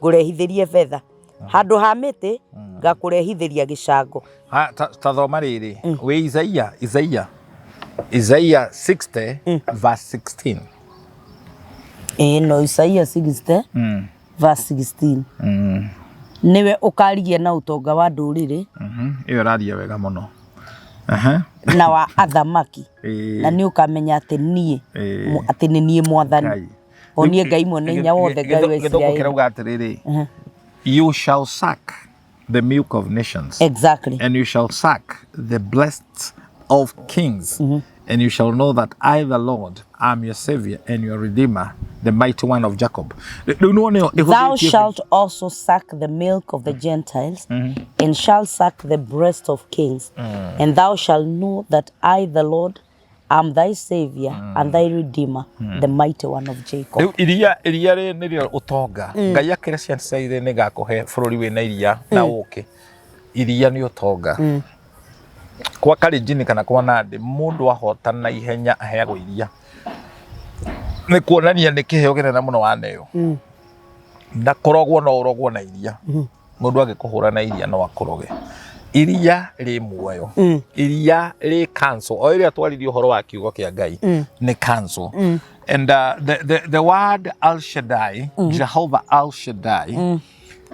ngũrehithĩrie betha, handũ ha mĩtĩ ngakũrehithĩria gĩcango.
Ta thoma rĩrĩ, wĩ Isaiah, Isaiah, Isaiah 60 verse 16.
No Isaiah 60 verse 16. Nĩwe ũkarigia na ũtonga wa ndũrĩrĩ
Ĩyo ĩraria wega mũno.
Na wa athamaki, na nĩ ũkamenya atĩ niĩ atĩ nĩ niĩ Mwathani, o niĩ Ngai mwene hinya wothe, Ngai wa
Gĩthũngũ
Isiraeli.
kĩrauga atĩrĩrĩ, you shall suck the milk of nations.
Exactly.
And you shall suck the blessed of kings. And you shall know that I, the Lord, am your Savior and your Redeemer, the mighty one of Jacob.
Thou shalt also suck the milk of the Gentiles, and shalt suck the breast of kings. And thou shalt know that I, the Lord, am thy Savior and thy Redeemer, the mighty one of Jacob.
Rĩu iria iria rĩ nĩrĩo ũtonga. Ngai akĩra ciana cia ithe nĩngakũhe bũrũri wĩna iria na ũkĩ. Iria nĩ ũtonga. Kwa Kalenjin kana kwa Nandi mũndũ ahotana na ihenya aheagwo iria. Nĩ kuonania nĩ kĩheo kĩnene mũno waneo. Na kũrogwo no ũrogwo na iria. Mũndũ angĩkũhũra na iria no akũroge. Iria rĩ muoyo. Iria rĩ counsel. O ĩrĩa twaririe ũhoro wa kiugo kĩa Ngai nĩ counsel. And the word Al Shaddai, Jehovah Al Shaddai,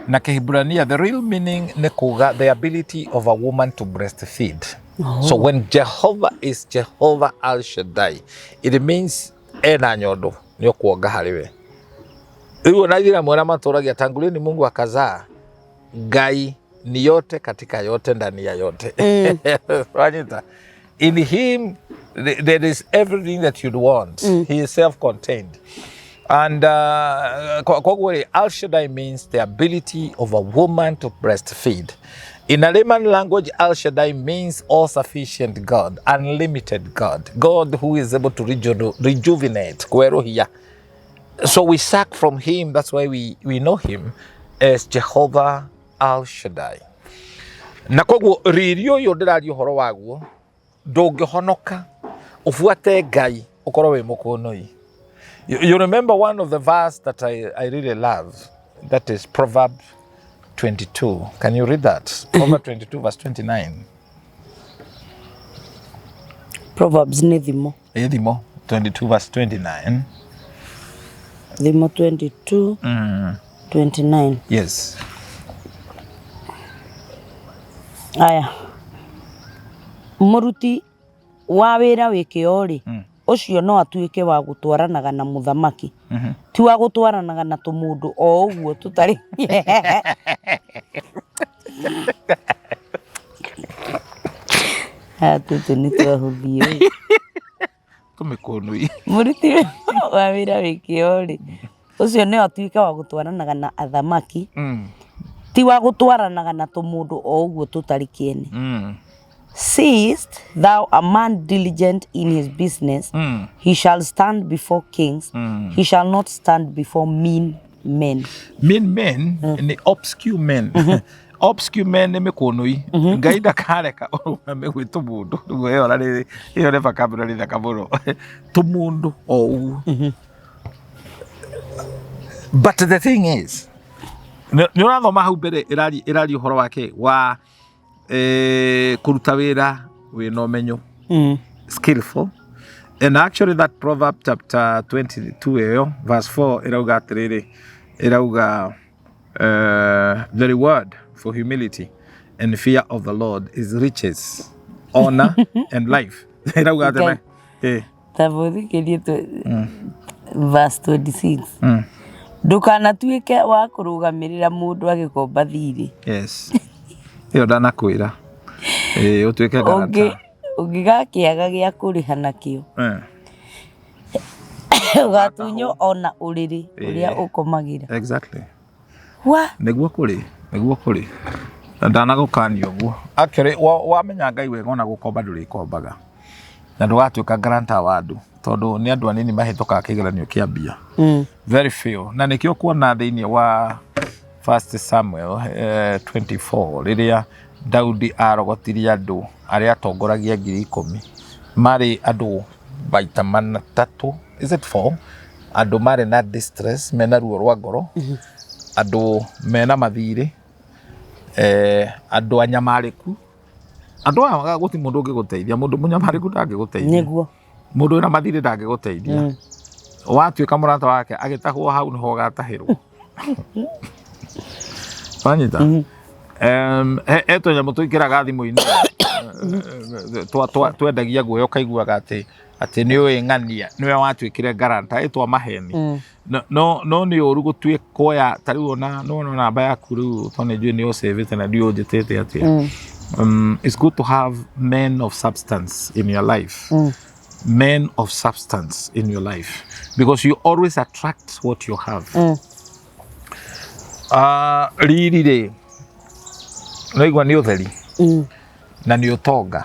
na Kĩhibrania, the real meaning nĩ kuga the ability of a woman to breastfeed. So when Jehovah is Jehovah Al Shaddai, it means ena nyondo nĩ ũkuonga harĩ we. Rĩu ona ithira mwena matũragia tangulieni Mungu akazaa, Ngai ni yote katika yote ndani ya yote. Wanyita? In him there is everything that you'd want. He is self-contained. And koguo rĩ, Al Shaddai means the ability of a woman to breastfeed. In a layman language, Al Shaddai means all-sufficient God, unlimited God, God who is able to rejuvenate, kweruhia. So we suck from him. That's why we know him as Jehovah Al Shaddai. Na koguo riri ũyũ ndĩraria ũhoro waguo, ndũngĩhonoka ũbuate Ngai ũkorwo wĩ mũkũnũi. You remember one of the verse that I really love, that is Proverb 22. Can you read that? Proverb 22 verse 29.
Proverbs nĩ thimo.
Ĩ thimo 22 verse 29.
Thimo 22 29.
Yes.
Aya, mũruti wa wĩra wĩ kĩo rĩ, ũcio no atuĩke wa gũtwaranaga na mũthamaki, ti wa gũtwaranaga na tũmũndũ o ũguo tũtarĩ. Aya, tũtũ nĩ twahũthio.
Tũmĩkũnũi.
Mũruti wa wĩra wĩ kĩo rĩ, ũcio no atuĩke wa gũtwaranaga na athamaki, ti wa gũtwaranaga na tũmũndũ o ũguo tũtarĩ kĩene. Seest thou a man diligent in his business? He shall stand before kings. He shall not stand before mean men.
Mean men nĩ obscure men. Obscure men nĩ mĩkũnũi. Ngai ndakareka ũrũgame gwĩ tũmũndũ. Rĩu ĩyo na ĩyo nĩ vocabulary thaka mũno. Tũmũndũ o ũguo. But the thing is, nĩ ũrathoma hau mbere ĩraria ũhoro wake wa kũruta wĩra wĩna ũmenyo. Skillful. And actually that Proverb chapter 22 ĩyo verse 4 ĩrauga atĩrĩrĩ, ĩrauga the reward for humility and fear of the Lord is riches, honor and life. Ĩrauga atĩrĩ.
Ta mũthikĩrie verse 26. Ndũkanatuĩke wa kũrũgamĩrĩra mũndũ agĩkomba thirĩ.
Yes. Ĩyo ndanakwĩra. Ũtuĩke guarantor.
Ũngĩgakĩaga gĩa kũrĩha nakĩo, ũgatunywo ona ũrĩrĩ ũrĩa ũkomagĩra.
Exactly.
Wa?
Nĩguo kũrĩ, nĩguo kũrĩ. Na ndanagũkania ũguo. Actually, wamenya Ngai wega ona gũkomba ndũrĩkombaga. Na ndũgatuĩka guarantor wa andũ, tondũ nĩ andũ anini mahĩtũkaga kĩgeranio kĩa mbia. Very few. Na nĩkĩo kuona thĩinĩ wa 1 Samuel 24 rĩrĩa Daudi arogotirie andũ arĩa atongoragia 10,000, marĩ andũ maita matatũ, is it 4? Andũ marĩ na distress, mena ruo rwa ngoro, andũ mena mathirĩ, andũ anyamarĩku. Andũ aya gũtirĩ mũndũ ũngĩgũteithia, mũndũ mũnyamarĩku ndangĩgũteithia.
Nĩguo.
Mũndũ wĩna mathirĩ ndangĩgũteithia. Watuĩka mũrata wake agĩtahwo hau nĩho ũgatahĩrwo. Wanyita? He tũnyamũ tũingĩraga thimũ-inĩ, twendagia guoya ũkaiguaga atĩ nĩ ũĩ ng'ania, nĩwe watuĩkire guarantor, ĩtwa maheni. No nĩ ũru gũtuĩka kuoya, ta rĩu ona no ona namba yaku rĩu tondũ nĩ njũĩ nĩ ũcĩvĩte na ndiũĩ ũnjĩtĩte atĩa. It's good to have men of substance in your life. Men of substance in your life, because you always attract what you have. Riri rĩ, naigua nĩ ũtheri na nĩ ũtonga.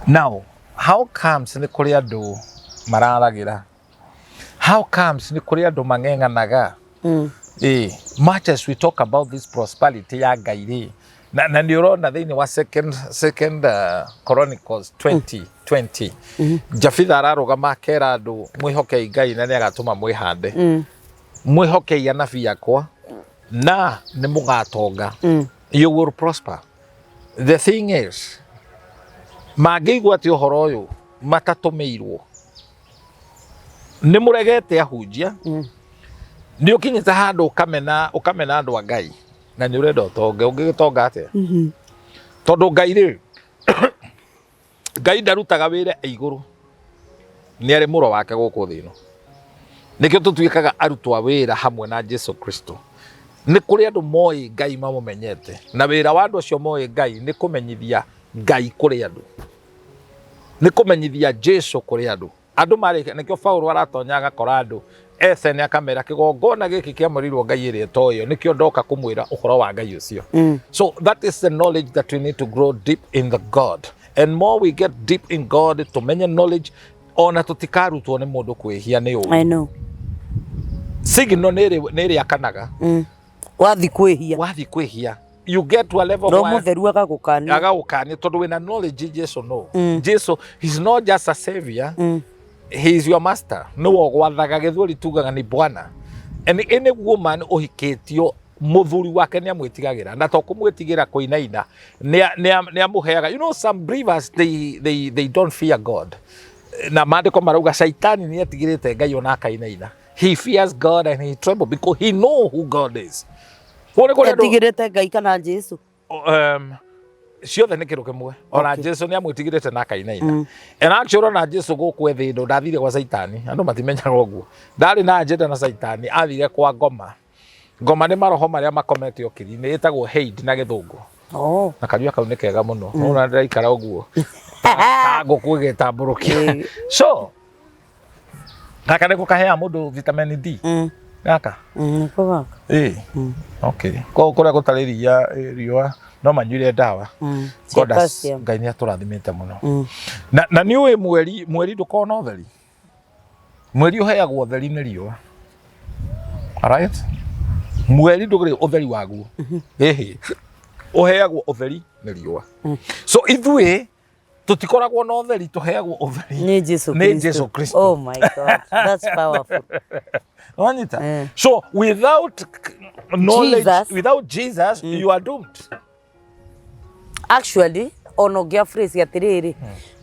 Now, how comes nĩ kũrĩ andũ mararagĩra? How comes nĩ kũrĩ andũ mang'eng'anaga? Much as we talk about this prosperity ya Ngai rĩ, na nĩ ũrona thĩinĩ wa second Chronicles 20:20. Jafitha ararũgama akera andũ mwĩhokei Ngai na nĩagatũma mwĩhande. Mwĩhokei anabii akwa na nĩ mũgatonga. You will prosper. The thing is, mangĩigua atĩ ũhoro ũyũ matatũmĩirwo, nĩ mũregete ahunjia, nĩ ũkinyĩte handũ ũkamena andũ a Ngai na nĩ ũrenda ũtonge, ũngĩgĩtonga atĩa? Tondũ Ngai rĩ, Ngai ndarutaga wĩra e igũrũ, nĩ arĩ mũro wake gũkũ thĩ ĩno. Nĩkĩo tũtuĩkaga arutwo a wĩra hamwe na Jesu Kristo. Nĩ kũrĩ andũ moĩ Ngai mamũmenyete, na wĩra wa andũ acio moĩ Ngai nĩ kũmenyithia Ngai kũrĩ andũ. Nĩ kũmenyithia Jesu kũrĩ andũ. Andũ marĩkia, nĩkĩo Paulo aratonya agakora andũ Ethene akamera kĩgongona gĩkĩ kĩamũrĩirwo Ngai ĩrĩa ĩtoĩyo, nĩkĩo ndoka kũmwĩra ũhoro wa Ngai ũcio. So that is the knowledge that we need to grow deep in the God. And more we get deep in God, tũmenye knowledge, ona tũtikarutwo nĩ mũndũ kwĩhia nĩ ũru.
I know.
Signal nĩ ĩrĩ akanaga.
Wathi kwĩhia.
Wathi kwĩhia. You get to a level
no
where
mũtheru agagũkania.
Agagũkania tondũ wĩna knowledge Jesu no. Jesu, he's not just a savior. He is your master. Nĩwe ũgwathaga, gĩthweri tugaga ni bwana. And any woman ũhikĩtio mũthuri wake nĩ amwĩtigagĩra, na to kũmwĩtigĩra kũinaina, nĩ amũheaga. You know some believers they don't fear God. Na maandĩko marauga Shaitani nĩ etigĩrĩte Ngai ona akainaina. He fears God and he tremble because he know who God is. Kũu nĩ kũrĩ andũ
Etigĩrĩte Ngai kana Jesu?
Ciothe nĩ kĩndũ kĩmwe. Ona Jesu nĩ amwĩtigĩrĩte na akainaina. And actually ona Jesu gũkũ thĩ ĩno ndathire gwa Caitani, andũ matimenyaga ũguo. Ndarĩ na agenda na Caitani, athire kwa ngoma. Ngoma nĩ maroho marĩa makomete ũkiri-inĩ, ĩtagwo Hade na gĩthũngũ. Na kariũa kau nĩ kega mũno. Ũrona ndĩraikara ũguo. Ta ngũkũ ĩgĩtambũrũkia. So, gaka nĩko kaheaga mũndũ vitamin D. Gaka?
Nĩko gaka.
Ĩĩ. Okay. Koguo kũrĩa gũtarĩ ria riũa no manyuire ndawa.
Cia
God has,
calcium.
Ngai nĩ atũrathimĩte mũno. Na nĩ ũĩ mweri ndũkoragwo na ũtheri. Mweri ũheagwo ũtheri nĩ riũa. Alright? Mweri ndũrĩ ũtheri waguo. Ĩhĩ. Ũheagwo ũtheri nĩ riũa. So ithuĩ tũtikoragwo na ũtheri, tũheagwo ũtheri
nĩ Jesu
nĩ
Kristo.
Jesu Kristo.
Oh my God, that's powerful.
Wanyita?
Eh.
So without knowledge,
Jesus.
without Jesus, you are doomed.
Actually, ona ũngĩa phrase atĩrĩrĩ,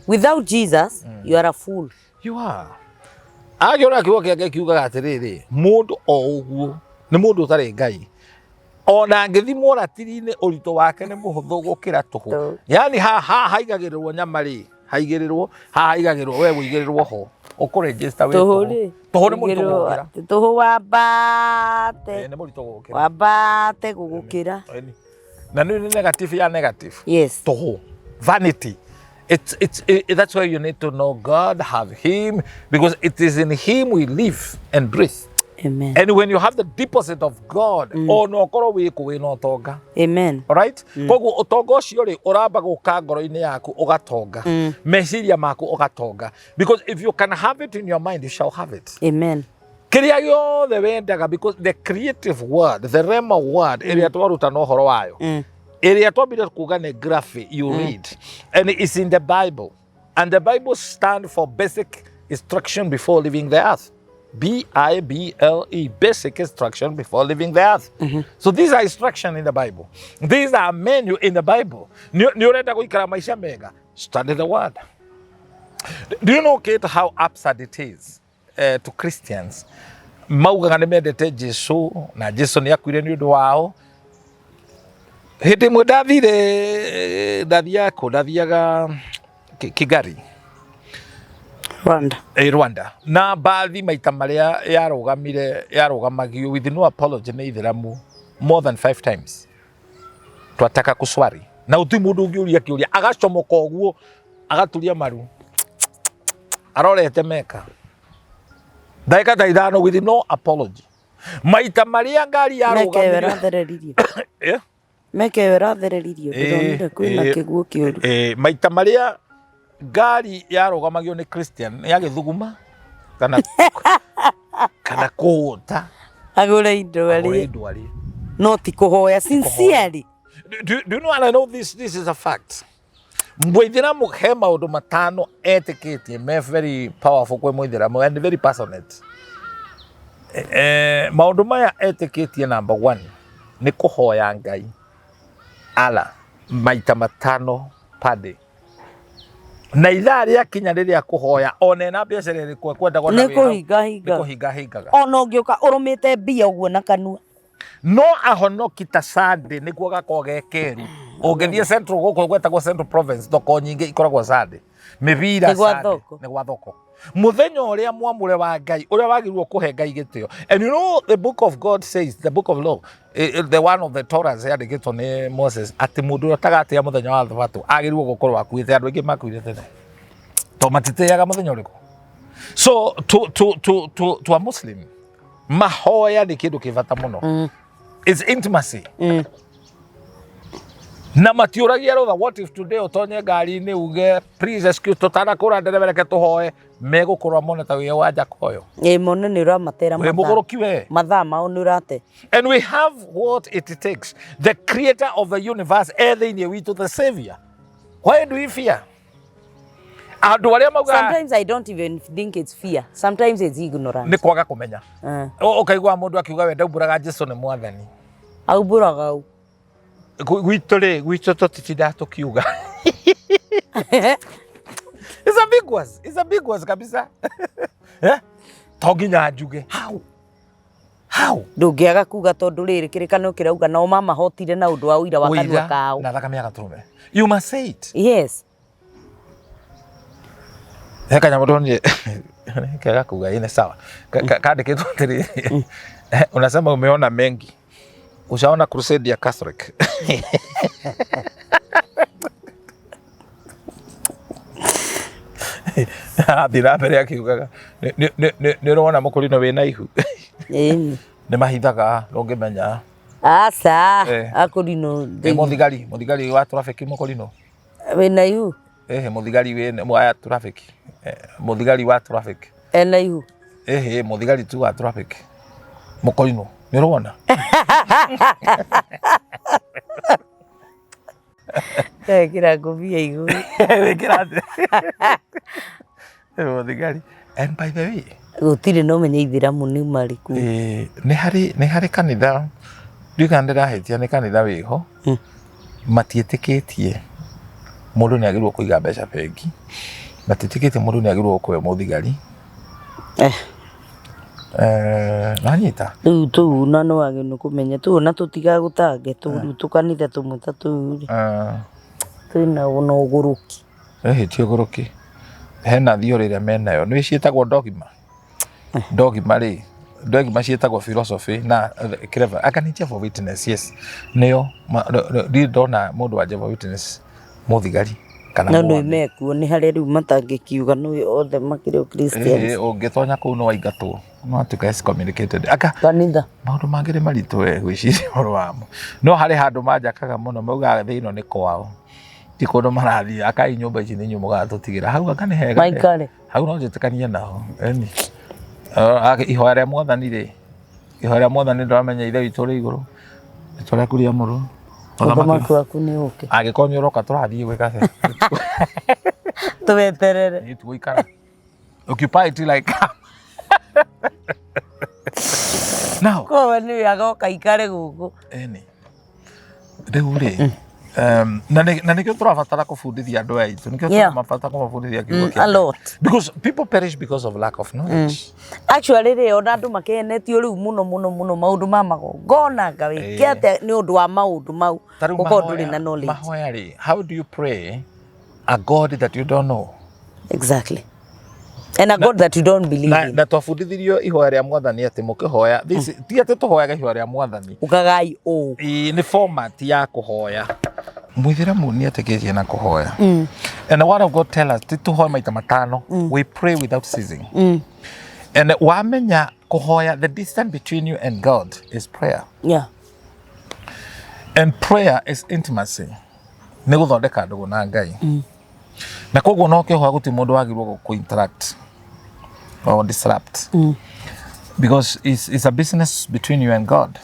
without Jesus, you are a fool.
You are. Agĩona kiugo kĩa Ngai kiugaga atĩrĩrĩ, mũndũ o ũguo nĩ mũndũ ũtarĩ Ngai. Ona angĩthimwo ratiri-inĩ ũritũ wake nĩ mũhũthũ gũkĩra tũhũ.
Tũhũ.
Yani haha haigagĩrĩrwo nyama rĩ, haigĩrĩrwo, haha haigagĩrĩrwo, we wũigĩrĩrwo ho. Ũkũregister wĩ
Tũhũ
tũhũ.
rĩ,
Tũhũ nĩ mũritũ gũgũkĩra.
Tũhũ wambate.
Nĩ mũritũ gũgũkĩra.
Wambate gũgũkĩra.
Ĩni. Na nĩ negative ya negative.
Yes.
Tũhũ. Vanity. That's why you need to know God, have Him, because it is in Him we live and breathe.
Amen.
And when you have the deposit of God, ona ũkorwo wĩ kũ wĩna ũtonga.
Amen.
Alright? Koguo ũtonga ũcio rĩ, ũramba gũka ngoro-inĩ yaku ũgatonga. Meciria maku ũgatonga. Because if you can have it in your mind, you shall have it.
Amen.
Kĩrĩa gĩothe wendaga, because the creative word, the rhema word, ĩrĩa twarutana ũhoro wayo, ĩrĩa twambire kuga nĩ graphy, you read, and it's in the Bible. And the Bible stands for basic instruction before leaving the earth. B-I-B-L-E, basic instruction before leaving the earth. So these are instruction in the Bible. These are menu in the Bible. Nĩ ũrenda gũikara maica mega? Study the word. Do you know, Kate, how absurd it is to Christians? Maugaga nĩ mendete Jesu, na Jesu nĩ akuire nĩ ũndũ wao. Hĩndĩ ĩmwe ndathire, ndathiaga kũ? Ndathiaga Kigali.
Rwanda.
Rwanda. Na mbathi maita marĩa yarũgamire, yarũgamagio with no apology nĩ Ithĩramu more than 5 times. Twataka kuswari. Na gũtirĩ mũndũ ũngĩũria kĩũria, agacomoka ũguo, agaturia maru. Arorete Meka. Ndagĩka ta 5 with no apology. Maita marĩa ngari
Meka ĩyo
yarũgamire.
ĩrathereririo.
Eh?
Meka ĩyo ĩrathereririo, ndĩronire kwĩna kĩguũ kĩũru.
Maita marĩa ngari yarũgamagio nĩ Christian yagĩthuguma kana kũũta.
Agũre indo
Agũre
arĩe.
indo arĩe.
No ti kũhoya sincerely.
Do you know, and I know this is a fact. Mũithĩramu he maũndũ matano etĩkĩtie me very powerful kwĩ mũithĩramu and very passionate. Maũndũ maya etĩkĩtie number 1 nĩ kũhoya Ngai Allah maita matano per day. Na ithaa rĩakinya rĩrĩa kũhoya ona ena biacara ĩrĩkũ ekwenda gona
Nĩ
wĩ hau,
kũhinga hinga.
nĩ kũhinga hingaga.
Ona ũngĩũka ũrũmĩte mbia ũguo na kanua.
No ahonoki ta Sunday nĩguo gakoragwo ge keru. Ũngĩthiĩ Central gũkũ gwetagwo Central Province, thoko nyingĩ ikoragwo Sunday. Mĩbira
Nĩ gwa
Sunday,
thoko.
nĩ gwa thoko. Mũthenya ũrĩa mwamũre wa Ngai, ũrĩa wagĩrĩirwo kũhe Ngai gĩtĩo. And you know the book of God says, the book of law, the one of the Torah yandĩkĩtwo nĩ Moses, atĩ mũndũ ũrĩa ũtagatĩa mũthenya wa Thabatũ agĩrĩirwo gũkorwo akuĩte. Andũ aingĩ makuire tene. To matitĩaga mũthenya ũrĩkũ? So to a Muslim, mahoya nĩ kĩndũ kĩ bata mũno. It's intimacy. Na matiũragia rũtha. What if today ũtonye ngari-inĩ uge, "Please excuse, tũtanakũra ndereba, reke tũhoe"? Megũkũrora mone ta wĩ wa njakoyo.
Ĩ, mone nĩ ũramatera
wĩ
mathaa.
Mũgũrũki we.
Mathaa mao nĩ ũrate.
And we have what it takes. The creator of the universe e thĩinĩ witũ, the savior. Why do we fear andũ arĩa maugaga?
Sometimes I don't even think it's fear. Sometimes it's ignorance.
Nĩ kwaga kũmenya. Ũkaigua mũndũ akiuga we ndaumbũraga Jesu nĩ mwathani.
Aumbũraga u?
Gwitũ rĩ, gwitũ tũtitindaga tũkiuga. It's ambiguous. It's ambiguous kabisa. Eh? To nginya njuge. How? How?
Ndũngĩaga kuga tondũ rĩrĩ kĩrĩkanĩro kĩrauga nao mamahotire na ũndũ wa ũira wa kanua
Ũira
kao.
Na thakame ya gatũrũme. You must say it.
Yes.
He kanyamũ ndonire kega kuga ĩ nĩ sawa. Kandĩkĩtwo atĩrĩrĩ, "Unasema umeona mengi, ushaona crusade ya Catholic?" Arathiĩ na mbere akiugaga, "Nĩ ũrona mũkũrinũ wĩna ihu?"
Ĩni.
Nĩ mahithaga ndũngĩmenya.
Aca.
Eh.
Akũrinũ.
Ĩ, mũthigari wa traffic mũkũrinũ.
Wĩna ihu.
Ĩhĩ, mũthigari wĩ wa traffic. Mũthigari wa traffic.
Ena ihu.
Ĩhĩ, mũthigari tu wa traffic mũkũrinũ, nĩ ũrona?
Ekĩra ngũbia igũrũ.
Wĩkĩra atĩa? Mũthigari. And by the way,
Gũtirĩ no menye ithĩramu nĩ marĩkũ.
Nĩ harĩ kanitha, ndiũĩ kana ndĩrahĩtia, nĩ kanitha wĩho matiĩtĩkĩtie mũndũ nĩ agĩrĩirwo kũiga mbeca bengi, matiĩtĩkĩtie mũndũ nĩ agĩrĩirwo gũkorwo e mũthigari. Nanyita.
Rĩu tũu na nĩ wagĩrĩirwo nĩ kũmenya tũu na tũtigagũtange tũu, rĩu tũkanitha tũmwe ta tũu rĩ, twĩna na ũgũrũki.
Ĩhĩ, ti ũgũrũki, hena theory ĩrĩa menayo nĩ ciĩtagwo dogma. Dogma rĩ, dogma ciĩtagwo philosophy na clever aka nĩ Jehovah Witness. Yes, nĩo ndirĩ ndona mũndũ wa Jehovah Witness mũthigari kana
No nĩ
mũarmy.
Mekuo nĩ harĩa rĩu matangĩkiuga nĩ othe makĩrĩ o Christians.
Ũngĩtonya kũu no waingatwo, no atuĩka excommunicated aka.
Kanitha.
Maũndũ mangĩ nĩ maritũ we gwĩciria ũhoro wamo, no harĩ handũ manjakaga mũno, maugaga thĩ ĩno nĩ kwao, ti kũndũ marathiĩ. Akai nyũmba ici nĩ inyuĩ mũgatũtigĩra hau, aka nĩ hega.
Maikare.
Hau no njĩtĩkanie nao eni. Ihoya rĩa mwathani rĩ, ihoya rĩa mwathani, ndĩramenya, "Ithe witũ ũrĩ igũrũ, rĩtwa rĩaku rĩamũrwo."
Ũthamaki waku nĩ ũke.
Angĩkorwo nĩ ũroka, tũrathiĩ gwĩka atĩa?
Tũweterere.
Nĩ tũgũikara, occupy till I come now.
Kowe nĩwe agoka ikare gũkũ.
Eni, rĩu rĩ, na nĩkĩo tũrabatara kũbundithia andũ aya aitũ, nĩkĩo tũrabatara kũmabundithia kiugo kĩa
A
Ngai.
lot.
Because people perish because of lack of knowledge.
Actually rĩ, ona andũ makenetio rĩu mũno mũno mũno maũndũ ma magongona ngawĩke atĩa nĩ ũndũ wa maũndũ mau.
Ta rĩu
gũkorwo ndũrĩ na knowledge.
Mahoya rĩ, how do you pray a God that you don't know?
Exactly, and a God that you don't believe in.
Na twabundithirio ihoya rĩa mwathani atĩ mũkĩhoya ti atĩ tũhoyaga ihoya rĩa mwathani.
Ugagai ũũ.
Ĩĩ, nĩ format ya kũhoya. Mũithĩramu nĩ etĩkĩtie na kũhoya, and the word of God tell us ti tũhoe maita matano. We pray without ceasing. And wamenya kũhoya, the distance between you and God is prayer. And prayer is intimacy, nĩ gũthondeka ndũgũ na Ngai. Na koguo no kĩhoya gũtirĩ mũndũ wagĩrĩirwo kũ interact or disrupt, because it's a business between you and God.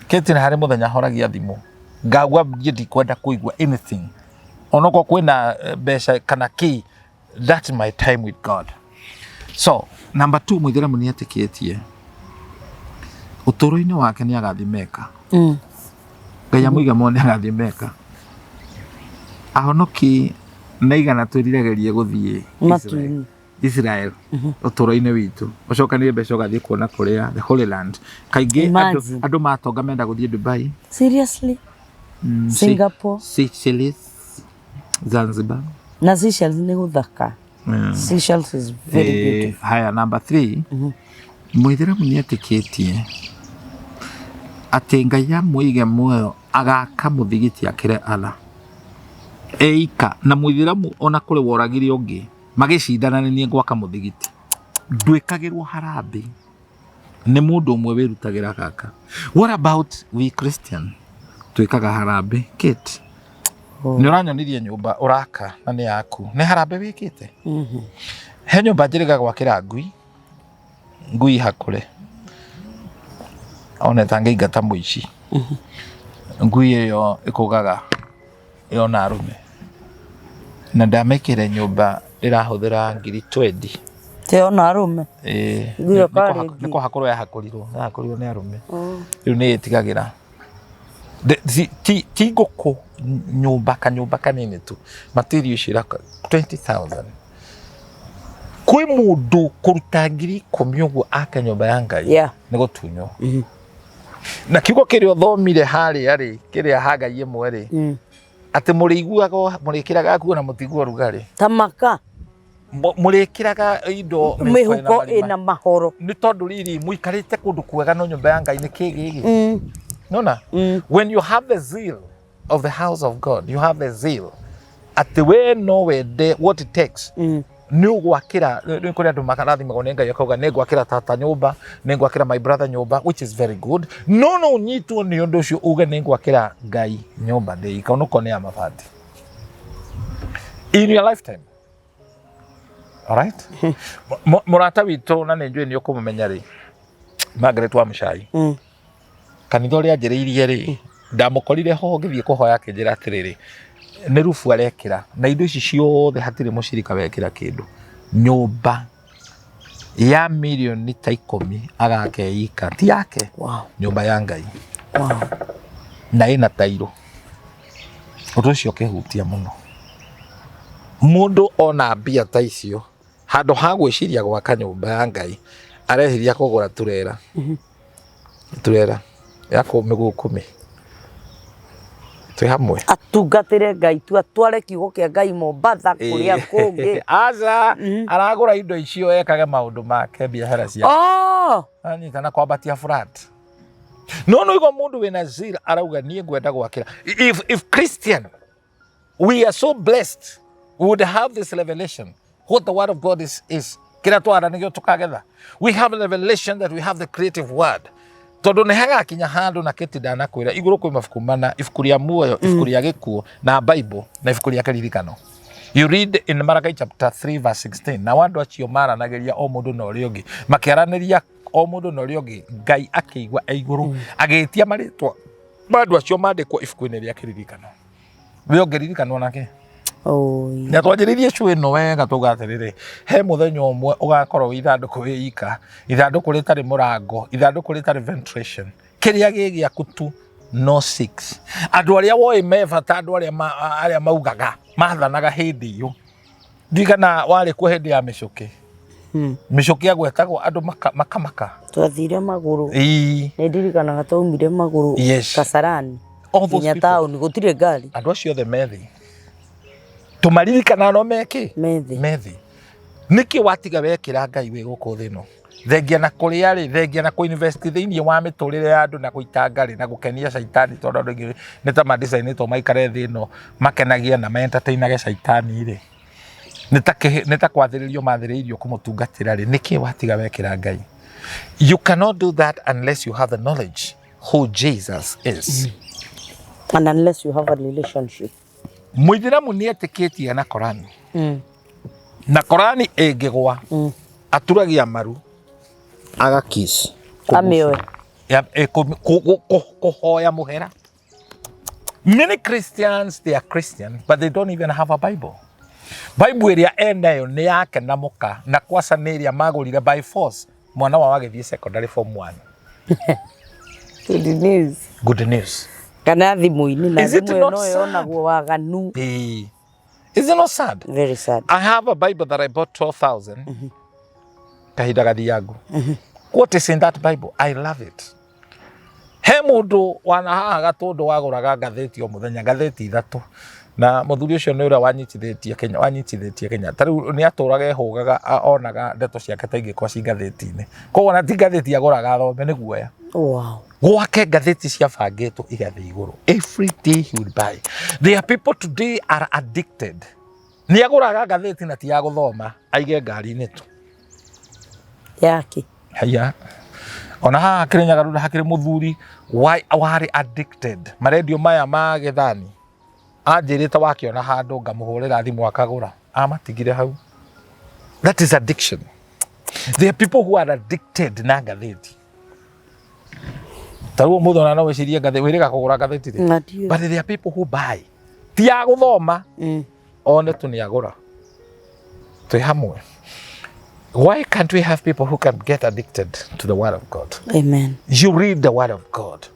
Kĩti nĩ harĩ mũthenya horagia thimũ ngagua niĩ ndikwenda kũigua anything, onokorwo kwĩna mbeca kana kĩ. That's my time with God. So number two, mũithĩramu nĩ etĩkĩtie ũtũũro-inĩ wake nĩ agathiĩ Meka. Ngai amũiga muoyo, nĩ agathiĩ Meka. Ahonoki na igana twĩriragĩrie gũthiĩ
Matu-inĩ.
Israel ũtũũro-inĩ witũ, ũcokanĩrie mbeca ũgathiĩ kuona kũrĩa the Holy Land. Kaingĩ andũ
Imagine.
andũ matonga menda gũthiĩ Dubai,
Seriously. Singapore.
Seychelles, Zanzibar.
Na Seychelles nĩ gũthaka. Seychelles is very beautiful.
Haya, number three, mũithĩramu nĩ etĩkĩtie atĩ Ngai amũige muoyo agaka mũthigiti akĩre Allah eika. Na mũithĩramu ona kũrĩ woragire ũngĩ. Magĩcindana nĩ niĩ gwaka mũthigiti. Ndwĩkagĩrwo harambĩ nĩ mũndũ ũmwe wĩrutagĩra gaka. What about we Christian? Twĩkaga harambĩ. Kate, nĩ ũranyonirie nyũmba ũraka na nĩ yaku. Nĩ harambĩ wĩkĩte? He nyũmba njĩrĩga gwakĩra ngui, ngui hakũre. One ta ngĩingata mũici. Ngui ĩyo ĩkũgaga yona arũme. Na ndamĩkĩre nyũmba ĩrahũthĩra ngiri 20.
Tĩona arũme.
Ĩĩ,
Ngui ĩyo
nĩ
karĩ
kũhak-
ngui.
nĩ kũhakũrwo yahakũrirwo, yahakũrirwo nĩ arũme. Rĩu nĩ ĩtigagĩra. Ti ngũkũ nyũmba kanyũmba kanini tu. Material icio iraka 20,000. Kwĩ mũndũ kũruta 10,000 ũguo ake nyũmba ya Ngai nĩ gũtunywo. Na kiugo kĩrĩa ũthomire harĩa rĩ, kĩrĩa Hagai 1 rĩ, atĩ mũrĩiguaga mũrĩkĩraga nguo na mũtigua rugarĩ.
Tamaka.
Mũrĩkĩraga indo
mĩhuko ĩna mahoro.
Nĩ tondũ rĩrĩ mũikarĩte kũndũ kwega no nyũmba ya Ngai nĩ kĩgĩgĩ. Nona? When you have the zeal of the house of God, you have the zeal. Atĩ we no wende what it takes. Nĩ ũgwakĩra, nĩ kũrĩ andũ makarathimagwo nĩ Ngai akauga nĩ ngwakĩra tata nyũmba, nĩ ngwakĩra my brother nyũmba, which is very good. No no ũnyitwo nĩ ũndũ ũcio uge nĩ ngwakĩra Ngai nyũmba ndĩika, onokorwo nĩ ya mabati. In your lifetime. All right? Mũrata witũ na nĩ njũĩ nĩ ũkũmũmenya rĩ, Margaret wa Mũcai. Kanitha ũrĩa anjĩrĩirie rĩ, ndamũkorire ho ngĩthiĩ kũhoya akĩnjĩra atĩrĩrĩ, nĩ rubu arekĩra na indo ici ciothe hatirĩ mũcirika wekĩra kĩndũ. Nyũmba ya mirioni ta 10 agake ika, ti yake. Nyũmba ya Ngai. Na ĩna tairo. Ũndũ ũcio ũkĩhutia mũno. Mũndũ ona mbia ta icio, handũ ha gwĩciria gwaka nyũmba ya Ngai, areciria kũgũra turera. Turera ya mĩgũrũ 10. Twĩ hamwe.
Atungatĩre Ngai tu, atware kiugo kĩa Ngai Mombatha kũrĩa kũngĩ.
Aca, aragũra indo icio ekage maũndũ make, biacara ciake. Anyita na kwambatia flat. No no igwa mũndũ wĩna zeal arauga niĩ ngwenda gwakĩra. If Christian we are so blessed, we would have this revelation what the word of God is. Kĩrĩa twara nĩkĩo tũkagetha. We have a revelation that we have the creative word. Tondũ nĩ hagakinya handũ na kĩti ndanakwĩra igũrũ kwĩ mabuku mana, ibuku rĩa muoyo, ibuku rĩa gĩkuũ, na Bible, na ibuku rĩa kĩririkano. You read in Malachi chapter 3 verse 16, na andũ acio maranagĩria o mũndũ na ũrĩa ũngĩ, makĩaranĩria o mũndũ na ũrĩa ũngĩ, Ngai akĩigua e igũrũ, agĩtia marĩtwa ma andũ acio mandĩkwo ibuku-inĩ rĩa kĩririkano. We ũngĩririkanwo nake? Na twanjĩrĩirie show ĩno wega tuga atĩrĩrĩ, he mũthenya ũmwe ũgakorwo wĩ ithandũkũ wĩ ika, ithandũkũ rĩtarĩ mũrango, ithandũkũ rĩtarĩ ventilation, kĩrĩa gĩ gĩaku tu no 6. Andũ arĩa woĩ me bata, andũ arĩa maugaga, mathanaga hĩndĩ ĩyo. Ndirikana warĩ kuo hĩndĩ ya mĩcũkĩ. Mĩcũkĩ agwetagwo andũ makamaka.
Twathire magũrũ. Nĩ ndirikanaga twaumire magũrũ Kasarani. Nginya taũni gũtirĩ ngari.
Andũ acio othe methi. Tũmaririkanaga no mekĩ?
Methi.
Methi. Nĩkĩ watiga wekĩra Ngai wĩ gũkũ thĩ ĩno? Thengia na kũrĩa rĩ, thengia na kũ-invest thĩinĩ wa mĩtũrĩre ya andũ na gũitanga rĩ, na gũkenia caitani tondũ andũ aingĩ nĩ ta ma-design-ĩtwo maikare thĩ ĩno makenagie na ma-entertain-age caitani rĩ. Nĩ ta kwathĩrĩrio mathĩrĩirio kũmũtungatĩra rĩ, nĩkĩ watiga wekĩra Ngai? You cannot do that unless you have the knowledge who Jesus is.
And unless you have a relationship.
Mũithĩramu nĩ etĩkĩtie na Korani. Na Korani ĩngĩgwa, aturagia maru, agakiss.
Amĩoe.
Kũhoya mũhera. Many Christians, they are Christian, but they don't even have a Bible. Bible ĩrĩa enayo nĩ yake na mũka, na kwaca nĩ ĩrĩa magũrire by force, mwana wao agĩthiĩ secondary form 1.
Good news.
Good news.
Kana thimũ-inĩ, na
Is it
thimũ ĩyo
not
no
sad?
yonagwo waganu.
Is it not sad?
Very sad.
I have a Bible that I bought 12,000. Kahinda gathiangu. What is in that Bible? I love it. He mũndũ wana haha Gatũndũ wagũraga ngathĩti o mũthenya, ngathĩti 3. Na mũthuri ũcio nĩ ũrĩa wanyitithĩtie Kenya, wanyitithĩtie Kenya. Ta rĩu nĩ atũraga ehũgaga, onaga ndeto ciake ta ingĩkorwo ci ngathĩti-inĩ. Koguo ona ti ngathĩti agũraga athome nĩ guoya. Gwake ngathĩti ciabangĩtwo igathiĩ igũrũ. Every day he would buy. There are people today are addicted. Nĩ agũraga ngathĩti na ti ya gũthoma, aige ngari-inĩ tu.
Yake.
Haya. Ona haha hakĩrĩ Nyagarũra hakĩrĩ mũthuri warĩ addicted. Marendio maya ma gĩthani. Anjĩrĩte wakĩona handũ ngamũhũrĩra thimũ akagũra. Amatigire hau. That is addiction. There are people who are addicted na ngathĩti. Ta rĩu ũmũthĩ ona no wĩcirie ngathĩti, wĩrĩga kũgũra ngathĩti rĩ.
Ndiũĩ.
But there are people who buy. Ti ya gũthoma. One tu nĩ agũra. Twĩ hamwe. Why can't we have people who can get addicted to the word of God?
Amen.
You read the word of God.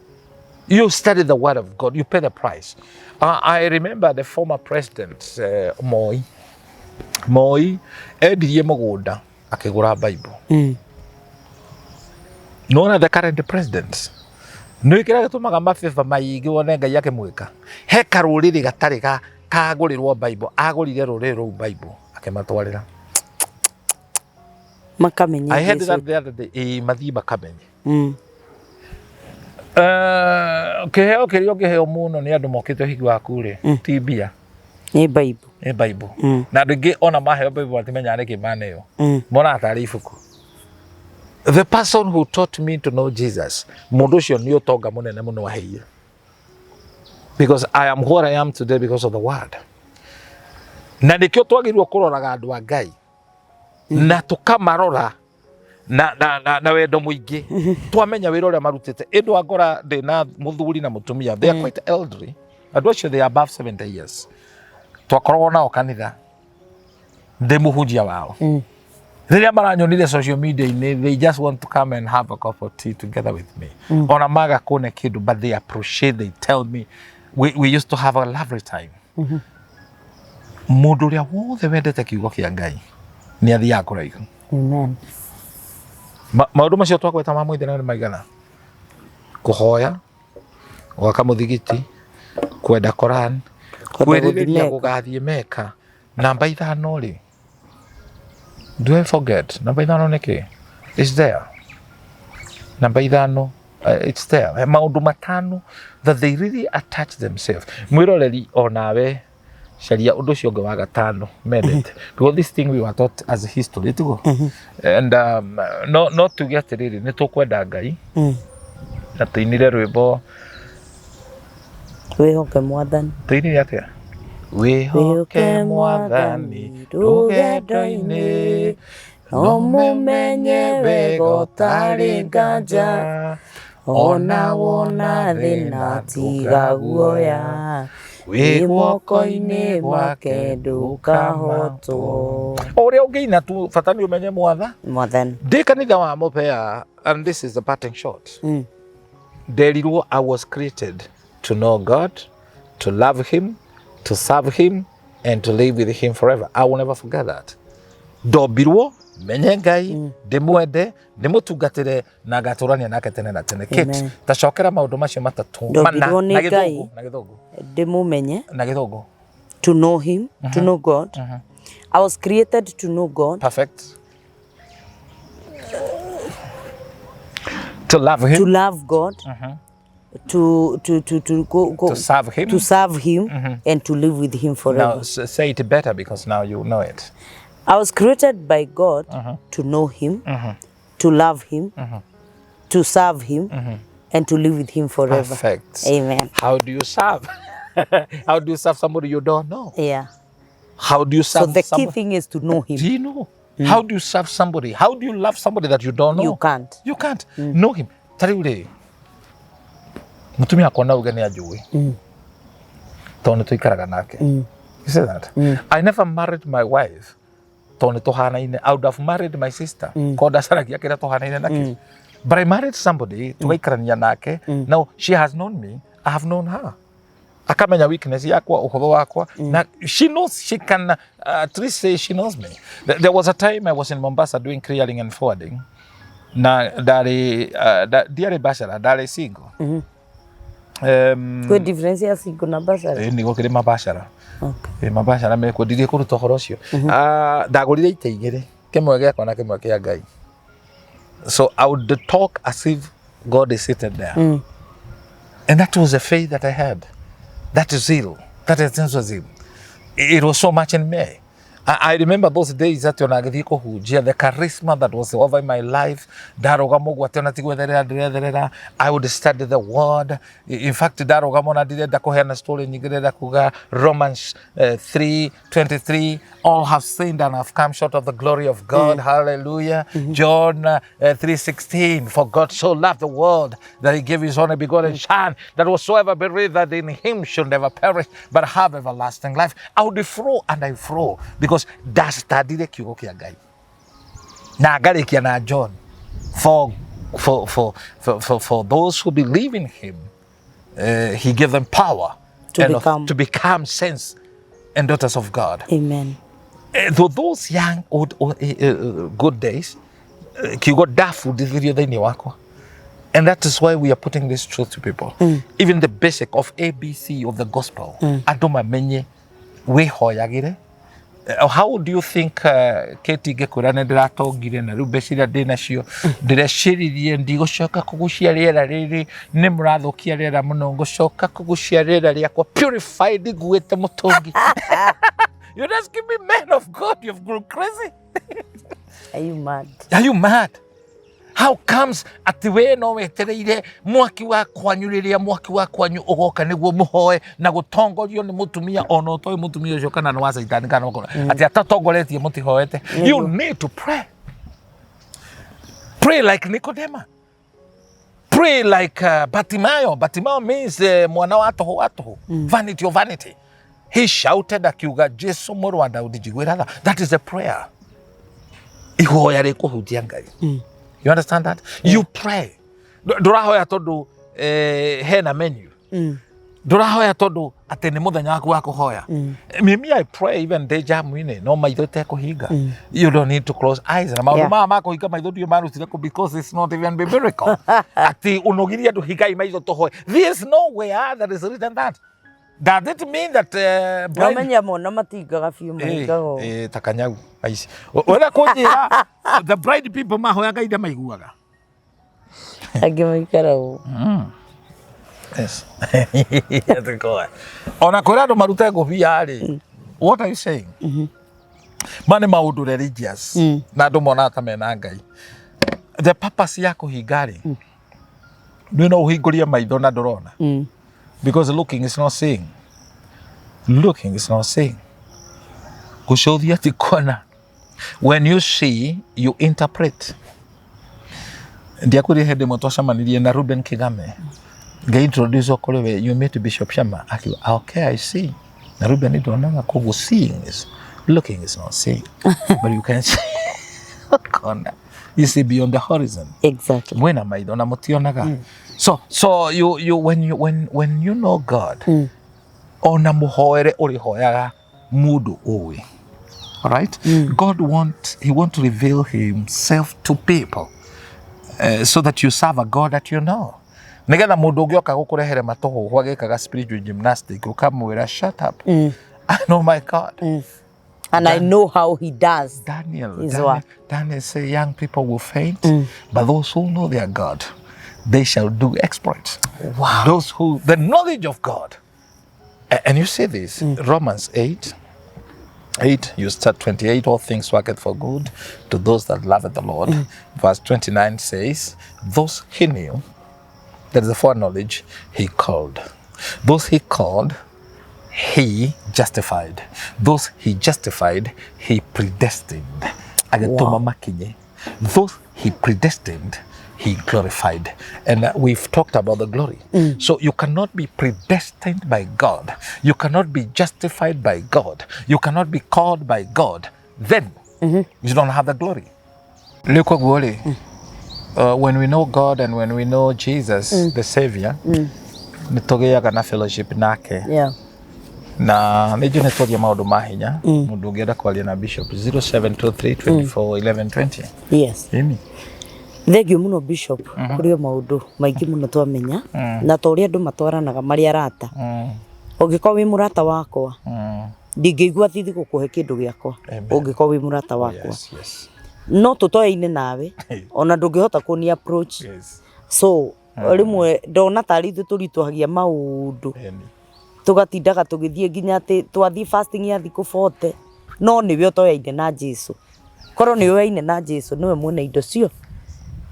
You study the word of God. You pay the price. I remember the former president, Moi. Moi endirie mũgũnda akĩgũra Bible. Nona the current president. Nĩ kĩrĩa gĩtũmaga mabeba maingĩ wone Ngai akĩmwĩka. He karũrĩrĩ gatarĩ kagũrĩrwo Bible. Agũrire rũrĩrĩ rũu Bible akĩmatwarĩra.
Makamenye.
I heard that the other day. Mathiĩ makamenye. Kĩheo kĩrĩa ũngĩheo mũno nĩ andũ mokĩte ũhiki waku rĩ, ti mbia.
Nĩ Bible.
Nĩ Bible. Na andũ aingĩ ona maheo Bible matimenyaga nĩkĩ maneo. Monaga tarĩ ibuku. The person who taught me to know Jesus, mũndũ ũcio nĩ ũtonga mũnene mũno aheire. Because I am what I am today because of the word. Na nĩkĩo twagĩrĩirwo kũroraga andũ a Ngai. Na tũkamarora na wendo mũingĩ. Twamenya wĩra ũrĩa marutĩte. Ĩndũ angora ndĩna mũthuri na mũtumia, they are quite elderly. Andũ acio they are above 70 years. Twakoragwo nao kanitha. Ndĩ mũhunjia wao. Rĩrĩa maranyonire social media-inĩ, they just want to come and have a cup of tea together with me. Ona maga kuona kĩndũ, but they appreciate, they tell me, we used to have a lovely time. Mũndũ ũrĩa wothe wendete kiugo kĩa Ngai nĩ athiaga kũraihu.
Amen.
Maũndũ macio twagweta ma mũithĩra nĩ maigana? Kũhoya, gwaka mũthigiti, kwenda Koran, kwĩrirĩria gũgathiĩ Meka. Namba 5 rĩ, do I forget? Namba 5 nĩ kĩ? It's there. Namba 5, it's there. Maũndũ matano that they really attach themselves. Mwĩroreri onawe caria ũndũ ũcio ũngĩ wa gatano mendete. Because this thing we were taught as a history, tiguo? And no tuge atĩrĩrĩ, nĩ tũkwenda Ngai. Na tũinire rwĩmbo
Wĩhoke Mwathani.
Tũinire atĩa? Wĩhoke Mwathani rũgendo-inĩ,
no mũmenye wega ũtarĩ nganja, ona wona thĩna tiga guoya, wĩ guoko-inĩ gwake ndũkahotwo.
O ũrĩa ũngĩina tu, bata nĩ ũmenye
Mwathani.
Ndĩ kanitha wa Mũbea, and this is the parting shot. Nderirwo I was created to know God, to love him, to serve him, and to live with him forever. I will never forget that. Ndombirwo menye Ngai, ndĩmwende, ndĩmũtungatĩre na ngatũrania nake tene na tene. Kate, ta cokera maũndũ macio matatũ.
Ndombirwo nĩ
Na
Ngai.
Gĩthũngũ, na Gĩthũngũ.
Ndĩmũmenye.
Na Gĩthũngũ.
To know him, to know God. I was created to know God.
Perfect. To love him.
To love God. To go,
To serve him.
To serve him and to live with him forever.
Now say it better because now you know it.
I was created by God to know him, to love him, to serve him, and to live with him forever.
Perfect.
Amen.
How do you serve? How do you serve somebody you don't know?
Yeah.
How do you serve
So the key
somebody?
thing is to know him.
Do you know? How do you serve somebody? How do you love somebody that you don't know?
You can't.
You can't. Know him. Ta rĩu rĩ, mũtumia akwa no auge nĩ anjũĩ. Tondũ nĩ tũikaraga nake. You see that? I never married my wife tondũ nĩ tũhanaine. I would have married my sister. Korwo ndacaragia kĩrĩa tũhanaine nakĩo. But I married somebody, tũgaikarania nake. Now, she has known me, I have known her. Akamenya weakness yakwa, ũhũthũ wakwa. Na she knows, she can at least say she knows me. There was a time I was in Mombasa doing clearing and forwarding. Na ndarĩ, ndiarĩ bachelor, ndarĩ single.
Kwĩ difference ya single na bachelor?
Nĩ gũkĩrĩ mabachelor.
Okay.
Mabachelor mekuo, ndirĩ kũruta ũhoro ũcio. Ndagũrire itĩ igĩrĩ, kĩmwe gĩakwa na kĩmwe kĩa Ngai. So I would talk as if God is seated there. And that was the faith that I had. That zeal, that enthusiasm. It was so much in me. I remember those days atĩ ona ngĩthiĩ kũhunjia, the charisma that was over my life, ndarũgama ũguo atĩ ona ti gwetherera ndĩretherera. I would study the word. In fact, ndarũgama ona ndirenda kũheana story nyingĩ, ndĩrenda kuga Romans 3:23, "All have sinned and have come short of the glory of God." Hallelujah. John 3:16, "For God so loved the world that he gave his only begotten Son, that whosoever believeth in him should never perish but have everlasting life." I would flow and I flow because ndastadire kiugo kĩa Ngai na ngarĩkia na John, for those who believe in him, he gave them power
To
and
become.
To become sons and daughters of God.
Amen.
Though those young old, old, good days, kiugo ndabundithirio thĩinĩ wakwa, and that is why we are putting this truth to people, even the basic of ABC of the gospel, andũ mamenye wĩhoyagĩre. How do you think, Kate, ingĩkwĩra nĩ ndĩratongire na rĩu mbeca iria ndĩ nacio ndĩreciririe ndigũcoka kũgucia rĩera rĩrĩ, nĩ mũrathũkia rĩera mũno, ngũcoka kũgucia rĩera rĩakwa purified nguĩte mũtũngi? You just give me, "Man of God, you've grown crazy."
Are you mad?
Are you mad? How comes atĩ we no wetereire mwaki wa kwanyu, rĩrĩa mwaki wa kwanyu ũgoka nĩguo mũhoe na gũtongorio nĩ mũtumia ona ũtoĩ mũtumia ũcio kana nĩ wa caitani kana mm. Atĩ atatongoretie mũtihoete? You need to pray. Pray like Nicodemus. Pray like Bartimaeus. Bartimaeus means mwana wa tũhũ wa tũhũ, vanity of vanity. He shouted akiuga, "Jesu mũrũ wa Daudi, njiguĩra tha." That is a prayer, ihoya rĩkũhutia Ngai. You understand that? You pray. Ndũrahoya tondũ hena menu. Ndũrahoya tondũ atĩ nĩ mũthenya waku wa kũhoya. Mimi, I pray even ndĩ jamu-inĩ no maitho itekũhinga. You don't need to close eyes na maũndũ maya ma kũhinga maitho ndio marutire kũ, because it's not even biblical atĩ ũnogirie andũ hingai maitho tũhoe. There is nowhere that is written that. Does it mean that blind
Nomenya mona matingaga biũ, mahingaga ũũ.
Ta kanyau aici wenda kũnjĩra the blind people mahoyaga inde maiguaga?
Angĩ maikara ũũ.
Yes. Ona kwĩra andũ marute ngũbia rĩ, what are you saying? Ma nĩ maũndũ religious na andũ monaga ta mena Ngai. The purpose ya kũhinga rĩ, nĩ no ũhingũrie maitho na ndũrona, because looking is not seeing. Looking is not seeing. Gũcũthia ti kuona. When you see, you interpret. Ndiakwĩrire hĩndĩ ĩmwe twacemanirie na Ruben Kigame, ngĩintroduce kũrĩ we, "You meet Bishop Shama." Akiuga, "Okay, I see." Na Ruben ndonaga koguo seeing is looking is not seeing, but you can see, kona you see beyond the horizon. Mwĩna maitho na mũtionaga. So you when you when you know God, ona mũhoere ũrĩhoyaga mũndũ ũĩ. All right? God want he want to reveal himself to people, so that you serve a God that you know, nigetha mũndũ ũngĩ oka gũkũrehere matũhũhũ agĩkaga spiritual gymnastic, ũkamwĩra, "Shut up. I know my God."
And I know how he does
Daniel,
his
Daniel,
work.
Daniel say young people will faint, but those who know their God, they shall do exploits. Those who, the knowledge of God. And you see this, Romans 8, 8, you start 28, "All things work for good to those that love the Lord." Verse 29 says, "Those he knew," that is the foreknowledge, "he called. Those he called, he justified. Those he justified, he predestined." Agĩtũma makinye. "Those he predestined, he glorified." And we've talked about the glory. So you cannot be predestined by God. You cannot be justified by God. You cannot be called by God. Then you don't have the glory. Rĩu koguo rĩ, when we know God and when we know Jesus, the Savior, nĩ tũgĩaga na fellowship nake. Na nĩ njũ nĩ twaria maũndũ ma hinya. Mũndũ ũngĩenda kwaria na Bishop, 0723 24 11 20. Ĩni.
Thengiũ mũno, Bishop. Kũrĩ o maũndũ maingĩ mũno twamenya, na ta ũrĩa andũ matwaranaga marĩ arata, ũngĩkorwo wĩ mũrata wakwa, ndingĩigua thithi gũkũhe kĩndũ gĩakwa.
Amen.
Ũngĩkorwo wĩ mũrata wakwa, no tũtoyaine nawe, ona ndũngĩhota kũni approach. So rĩmwe ndona tarĩ ithuĩ tũritũhagia maũndũ,
Ĩni.
Tũgatindaga tũgĩthiĩ nginya atĩ twathiĩ fasting ya thikũ 40. No nĩwe ũtoyaine na Jesu. Korwo nĩ ũyaine na Jesu nĩwe mwene indo cio.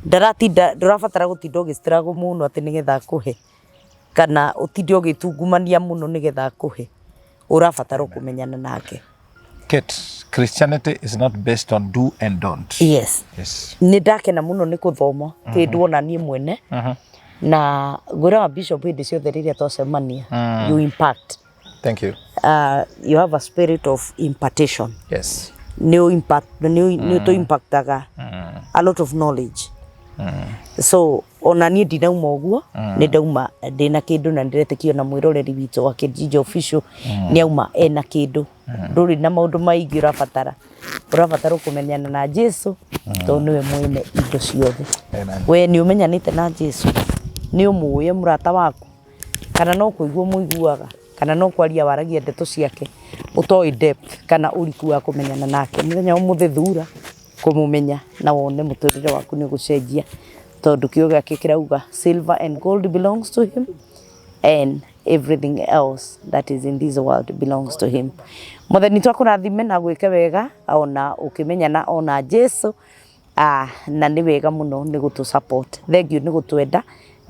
Ndaratinda, ndũrabatara gũtinda ũgĩ struggle mũno atĩ nĩgetha akũhe, kana ũtinde ũgĩtungumania mũno nĩgetha akũhe. Ũrabatara o kũmenyana nake.
Kate, Christianity is not based on do and don't.
Yes.
Yes.
Nĩ ndakena mũno nĩ kũthoma kĩndũ ona niĩ mwene na ngwĩraga bishop hĩndĩ ciothe rĩrĩa twacemania, you impact.
Thank you.
You have a spirit of impartation.
Yes.
Nĩ impact, nĩ tũ impactaga a lot of knowledge. So ona niĩ ndinauma ũguo, nĩ ndauma ndĩna kĩndũ na ndĩretĩkia ona mwĩroreri witũ wa Kijiji Official nĩ auma ena kĩndũ. Ndũrĩ na maũndũ maingĩ ũrabatara, ũrabatara kũmenyana na Jesu tondũ nĩwe mwene indo ciothe.
Amen.
We nĩ ũmenyanĩte na Jesu? Nĩ ũmũĩ mũrata waku? Kana no kũigua mũiguaga? Kana no kwaria waragia ndeto ciake ũtoĩ depth kana ũriku wa kũmenyana nake? Mũthenya wa ũmũthĩ thura kũmũmenya na wone mũtũrĩre waku nĩ ũgũcenjia, tondũ kiugo gĩake kĩrauga silver and gold belongs to him and everything else that is in this world belongs to him. Mwathani twakũrathime na gwĩke wega ona ũkĩmenyana ona Jesu. Na nĩ wega mũno nĩ gũtũ support. Thank you nĩ gũtwenda,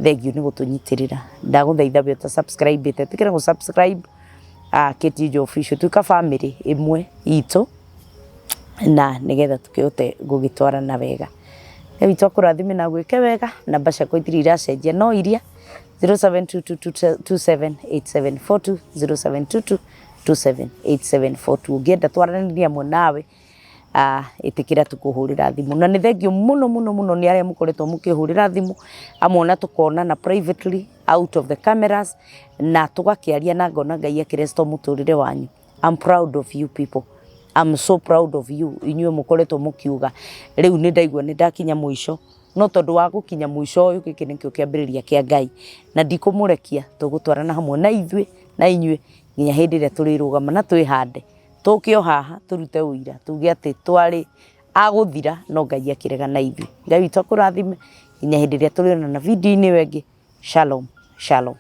thank you nĩ gũtũnyitĩrĩra. Ndagũthaitha we ũta subscribe ĩte, ĩtĩkĩra gũ subscribe Kate Official, tuĩka family ĩmwe itũ na nĩgetha tũkĩhote gũgĩtwarana wega. Ngai witũ akũrathime na agwĩke wega. Namba ciakwa itirĩ iracenjia no iria 0722278742, 0722278742. Ũngĩenda twaranĩrie hamwe nawe, ĩtĩkĩra tũkũhũrĩra thimũ. Na nĩ thengiũ mũno mũno mũno nĩ arĩa mũkoretwo mũkĩhũrĩra thimũ, amwe ona tũkonana privately out of the cameras na tũgakĩaria na ngona Ngai akĩrestore mũtũrĩre wanyu. I'm proud of you people. I'm so proud of you. Inyuĩ mũkoretwo mũkiuga rĩu nĩ ndaigua nĩ ndakinya mũico, no tondũ wa gũkinya mũico ũyũ, gĩkĩ nĩkĩo kĩambĩrĩria kĩa Ngai na ndikũmũrekia, tũgũtwarana hamwe na ithuĩ na inyuĩ nginya hĩndĩ ĩrĩa tũrĩrũgama na twĩhande tũke o haha tũrute ũira tuge atĩ twarĩ agũthira no Ngai akĩrega na ithuĩ. Ngai witũ akũrathime nginya hĩndĩ ĩrĩa tũrĩonana video-inĩ ĩyo ĩngĩ. Shalom, shalom.